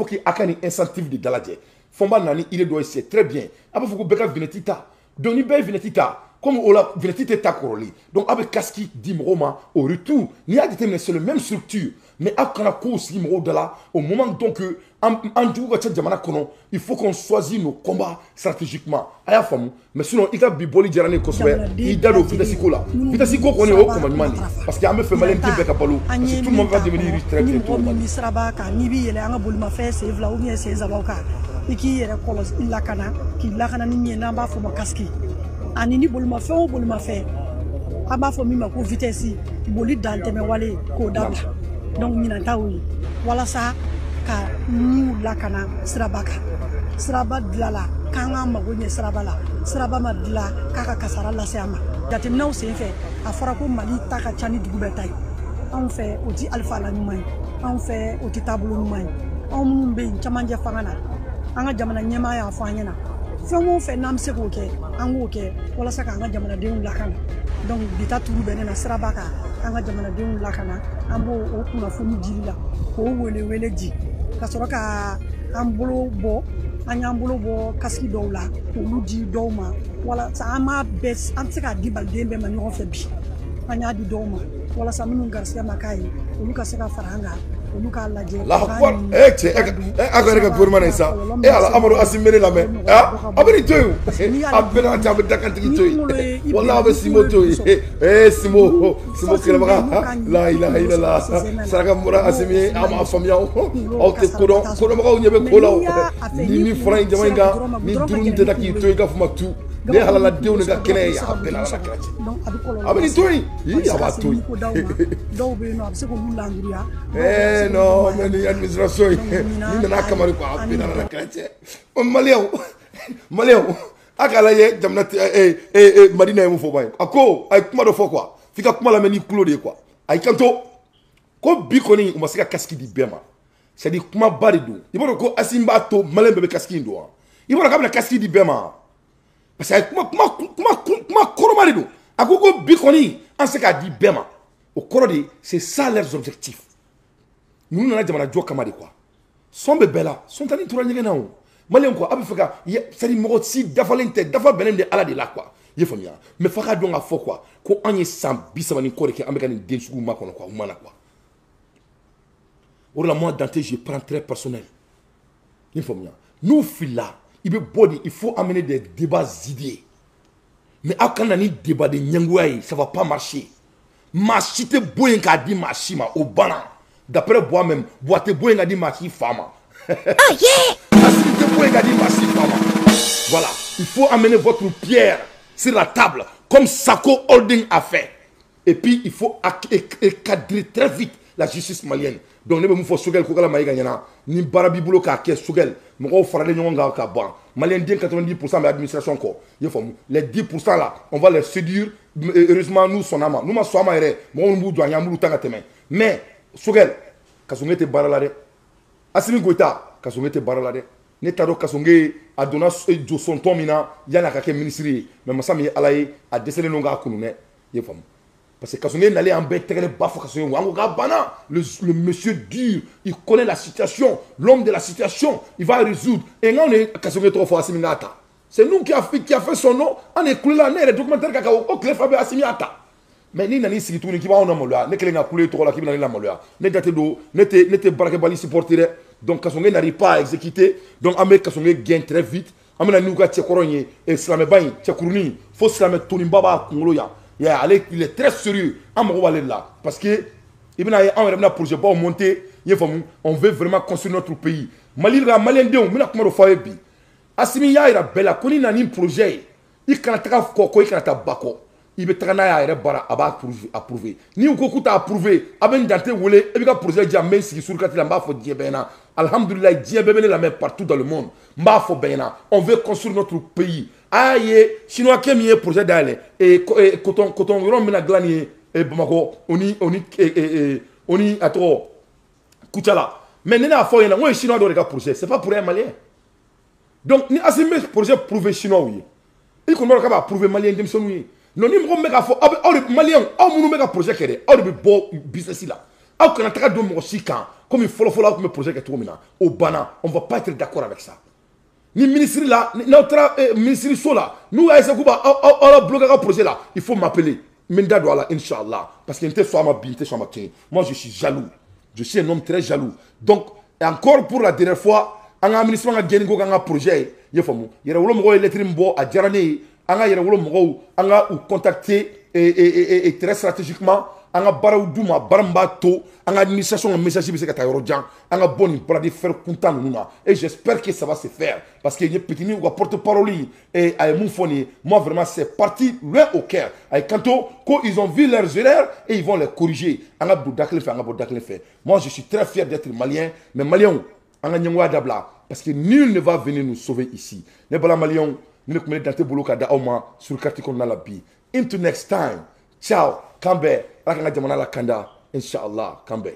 que a ka nin incentive de dalajɛ. Fɔnba nana ni idée dɔ ye, c'est très bien. A b'a fɔ ko bɛɛ ka vignette ta. Donc ni bɛɛ ye vignette ta, comme o la vignette tɛ ta kɔrɔlen, donc a bɛ casque di mɔgɔw ma au retour. N'i y'a jateminɛ, c'est le même structure, mais aw kana kow sigi mɔgɔw da la au moment donc que an jugu ka ca jamana kɔnɔ. Il faut qu'on choisisse nos combats stratégiquement. A y'a faamu? Mais sinon, i ka bi bɔli diyara ne ye kosɛbɛ. I da don vitesse ko la, vitesse ko kɔni, o ye kuma ɲuman de ye, parce que an bɛ fɛ maliyɛn den bɛɛ ka balo, parce que tout le monde va devenir riche très bientôt. Ni mɔgɔ min bɛ siraba kan, n'i b'i yɛlɛ an ka bolimafɛn sen fila ou bien sen sabaw kan, i k'i yɛrɛ kɔlɔsi, lakana, k'i lakana ni min ye n'an b'a fɔ o ma casque, ani ni bolimafɛn o bolimafɛn, an b'a fɔ min ma ko vitesse, boli dantɛmɛ wale, k'o dabila. Donc ɲinan ta y'o ye, walasa ka niw lakana siraba kan. Siraba dilala k'an k'an mago ɲɛ siraba la, siraba ma dila k'a ka kasara lase an ma. Jateminɛw sen fɛ, a fɔra ko Mali ta ka ca ni dugu bɛɛ ta ye. Anw fɛ, o ti alifa la ɲuman ye, anw fɛ, o ti taabolo ɲuman ye. Anw minnu bɛ yen camancɛ fanga na, an ka jamana ɲɛmaa y'a fɔ an ɲɛna, fɛn o fɛn n'an bɛ se k'o kɛ, an k'o kɛ walasa k'an ka jamanadenw lakana. Donc bi ta turu bɛ ne na siraba kan, an ka jamanadenw lakana. An b'o o kunnafoni dili la, k'o wele wele di, ka sɔrɔ ka an bolo bɔ, an y'an bolo bɔ casque dɔw la k'olu di dɔw ma, walasa an m'a bɛɛ, an tɛ se k'a di maliden bɛɛ ma ɲɔgɔn fɛ bi. An y'a di dɔw ma walasa minnu garisigɛ ma k'a ye, olu ka se ka fara an kan, olu k'a lajɛ. Allahu akbar! E cɛ, e a ka yɛrɛ ka gouvernement na sa, e ala, Amadu Asimi bɛ ne lamɛn, a bɛ nin to yen, a bɛɛ n'a cɛ, a bɛ dakantigi to yen, walahi a bɛ Simo to yen. Ee Simo, Simo kɛlɛbaga, la ilaha illallah, saraka bɔra Asimi ye, a m'a faamuya, aw tɛ kodɔn, kodɔnbagaw ɲɛ bɛ ko la o. Ni min fɔra nin jama in kan, ni duuru tɛ taa k'i to yen, i ka fɔ ma tu ne halaladenw de ka kɛnɛ ye, a bɛɛ n'a kɛra cɛ, a bɛ nin to yen, a b'a to yen. Dɔw bɛ yen nɔ, a bɛ se k'olu landuruya. Eh non, mais ni administration ye ni nana kamari quoi, a bɛɛ n'a kɛra cɛ. Maliyɛnw, maliyɛnw, a k'a lajɛ jamana Madina ye mun fɔ ba ye. A ko a ye kuma dɔ fɔ quoi, f'i ka kuma lamɛn ni tulo de ye quoi. A y'i kanto ko bi kɔni u ma se ka casque di bɛɛ ma, c'est à dire kumaba de don. I b'a dɔn ko Asimi b'a to maliyɛn bɛɛ bɛ casque in don wa? I b'a dɔn k'a bɛna casque di bɛɛ ma, parce que a ye kuma kuma kuma kuma kɔrɔma de don. A ko ko bi kɔni an se k'a di bɛɛ ma, o kɔrɔ de, c'est ça leurs objectifs. Ninnu nana jamana jɔ kama de quoi. Sɔn bɛ bɛɛ la, sɔn tani tora ɲɛgɛn na o. Maliyɛn quoi, a bɛ fɛ ka, c'est à dire mɔgɔ si dafalen tɛ, dafa bɛnnen bɛ Ala de la quoi. I ye faamuya? Mais f'a ka dɔn k'a fɔ quoi, ko an ye san 30 ni kɔ de kɛ, an bɛ ka nin den sugu makɔnɔ quoi, u mana quoi. O de la, moi Dante, je prends très personnel. I ye faamuya? N'u filila, i bɛ bɔ de, il faut amener des débats idées, mais aw kana ni débat de ɲɛngoya ye, ça va pas marcher. Maa si tɛ bɔ yen k'a di maa si ma, o banna. D'après Bois même, Bois tɛ bɔ yen k'a di maa si fa ma. Asimi tɛ bɔ yen k'a di maa si fa ma. Voilà, il faut amener votre pierre sur la table comme Sako Holding a fait, et puis il faut cadrer très vite la justice malienne. Donc ne bɛ mun fɔ Choguel Kokalla Maïga ɲɛna? Ni baara b'i bolo k'a kɛ, Choguel, mɔgɔw faralen ɲɔgɔn kan ka ban. Maliyɛn den 90% bɛ administration kɔ, i ye faamu? Les 10% là, on va les séduire. Heureusement, n'u sɔnna a ma, n'u ma sɔn a ma yɛrɛ, mɔgɔ minnu b'u jɔ an ɲɛ, an b'olu ta ka tɛmɛ. Mais Choguel, Kassogué tɛ baara la dɛ. Asimi Goïta, Kassogué tɛ baara la dɛ. Ne t'a dɔn Kassogué a donna josɔntɔn min na yanni a ka kɛ ministre ye, mais masa min ye Ala ye, a dɛsɛlen don k'a kunu dɛ, i ye faamu? Parce que Kassogué nalen, an bɛɛ tɛgɛrɛ ba fɔ Kassogué kun, an ko k'a banna. Le monsieur dur, il connaît la situation, l'homme de la situation, il va résoudre. Et n'anw de ye Kassogué tɔgɔ fɔ Asimi k'a ta, c'est nous qui a fait son nom. An de kulela, ne yɛrɛ documentaire ka kan o tile 2 bɛɛ Asimi y'a ta. Mais n'i nan'i sigi tuguni k'i b'anw lamaloya, ne kɛlen ka kule tɔgɔ la k'i bɛna ne lamaloya, ne jate don, ne tɛ baarakɛbali supporter dɛ. Donc Kassogué n'arrive pas à exécuter, donc an bɛ Kassogué gɛn très vite. An bɛna n'u ka cɛkɔrɔ in ye, silamɛba in, cɛkurunin fo silamɛ toninba b'a kunkolo yan. Yeah, ale, il est très sérieux, an mago b'ale de la, parce que i bɛna ye, anw yɛrɛ bɛna projet baw monter, i ye faamu? On veut vraiment construire notre pays. Mali la, maliyɛn denw, n bɛna kuma dɔ fɔ aw ye bi. Asimi y'a yira bɛɛ la ko n'i nana ni projet ye, i kana taga kɔ kɔ, i kana taa ba kɔ, i bɛ taga n'a y'a yɛrɛ baara, a b'a approuver. N'i ko k'u t'a approuver, a bɛ n Dante wele, e b'i ka projet di yan, n bɛ n sigi surukati la, n b'a fɔ diɲɛ bɛɛ ɲɛna. Alhamdulilayi, diɲɛ bɛɛ bɛ ne lamɛn partout dans le monde, n b'a fɔ bɛɛ ɲɛna, on veut construire notre pays. A y'a ye chinois kɛ min ye projet dayɛlɛ coton coton yɔrɔ min bɛna dilan nin ye Bamakɔ o ni o ni o ni a tɔgɔ Koutiala. Mais ne y'a fɔ aw ɲɛna n ko ye chinois dɔ de ka projet, c'est pas pour un malien. Donc ni Assimi bɛ projet prouver chinois ye, i kɔni b'a dɔn k'a b'a prouver malien denmisɛnninw ye. Non, ni mɔgɔ min bɛ k'a fɔ aw bɛ aw de malien, aw minnu bɛ ka projet kɛ dɛ, aw de bɛ bɔ business la. Aw kana taga don mɔgɔ si kan komi fɔlɔ-fɔlɔ aw tun bɛ projet kɛ cogo min na, o banna. On va pas être d'accord avec ça. Ni ministre la, n'aw taara ministre so la, n'u y'a essayer k'u b'a aw aw la bloquer ka projet la, il faut m'appeler. N bɛ n da don a la, inchallah, parce que n tɛ sɔn a ma bi, n tɛ sɔn a ma kini. Moi, je suis jaloux, je suis un homme très jaloux. Donc encore pour la dernière fois, an ka ministre ka gɛnni ko k'an ka projet ye, i ye faamu. Yɛrɛwolo mɔgɔw ye lettre min bɔ, a diyara ne ye. An ka yɛrɛwolo mɔgɔw, an ka u contacter et très stratégiquement, an ka baaraw d'u ma, baara min b'a to an ka administration ka message bɛ se ka taa yɔrɔ jan, an ka bɔ nin bras de fer kuntan ninnu na. Et j'espère que ça va se faire, parce que n ye petini u ka porte parole ye, a ye mun fɔ nin ye, moi vraiment c'est parti loin au cœur. A ye kanto ko ils ont vu leurs erreurs et ils vont les corriger. An ka don da kelen fɛ, an ka bɔ da kelen fɛ. Moi, je suis très fier d'être malien, mais maliens, an ka ɲɛngoya dabila, parce que nul ne va venir nous sauver ici. Ne bala maliens, ni ne tun bɛ dante bolo ka da aw ma sur carte kɔnɔna la bi. Into next time, ciao, k'an bɛn. Ala k'an ka jamana lakanda, inshallah, k'an bɛn.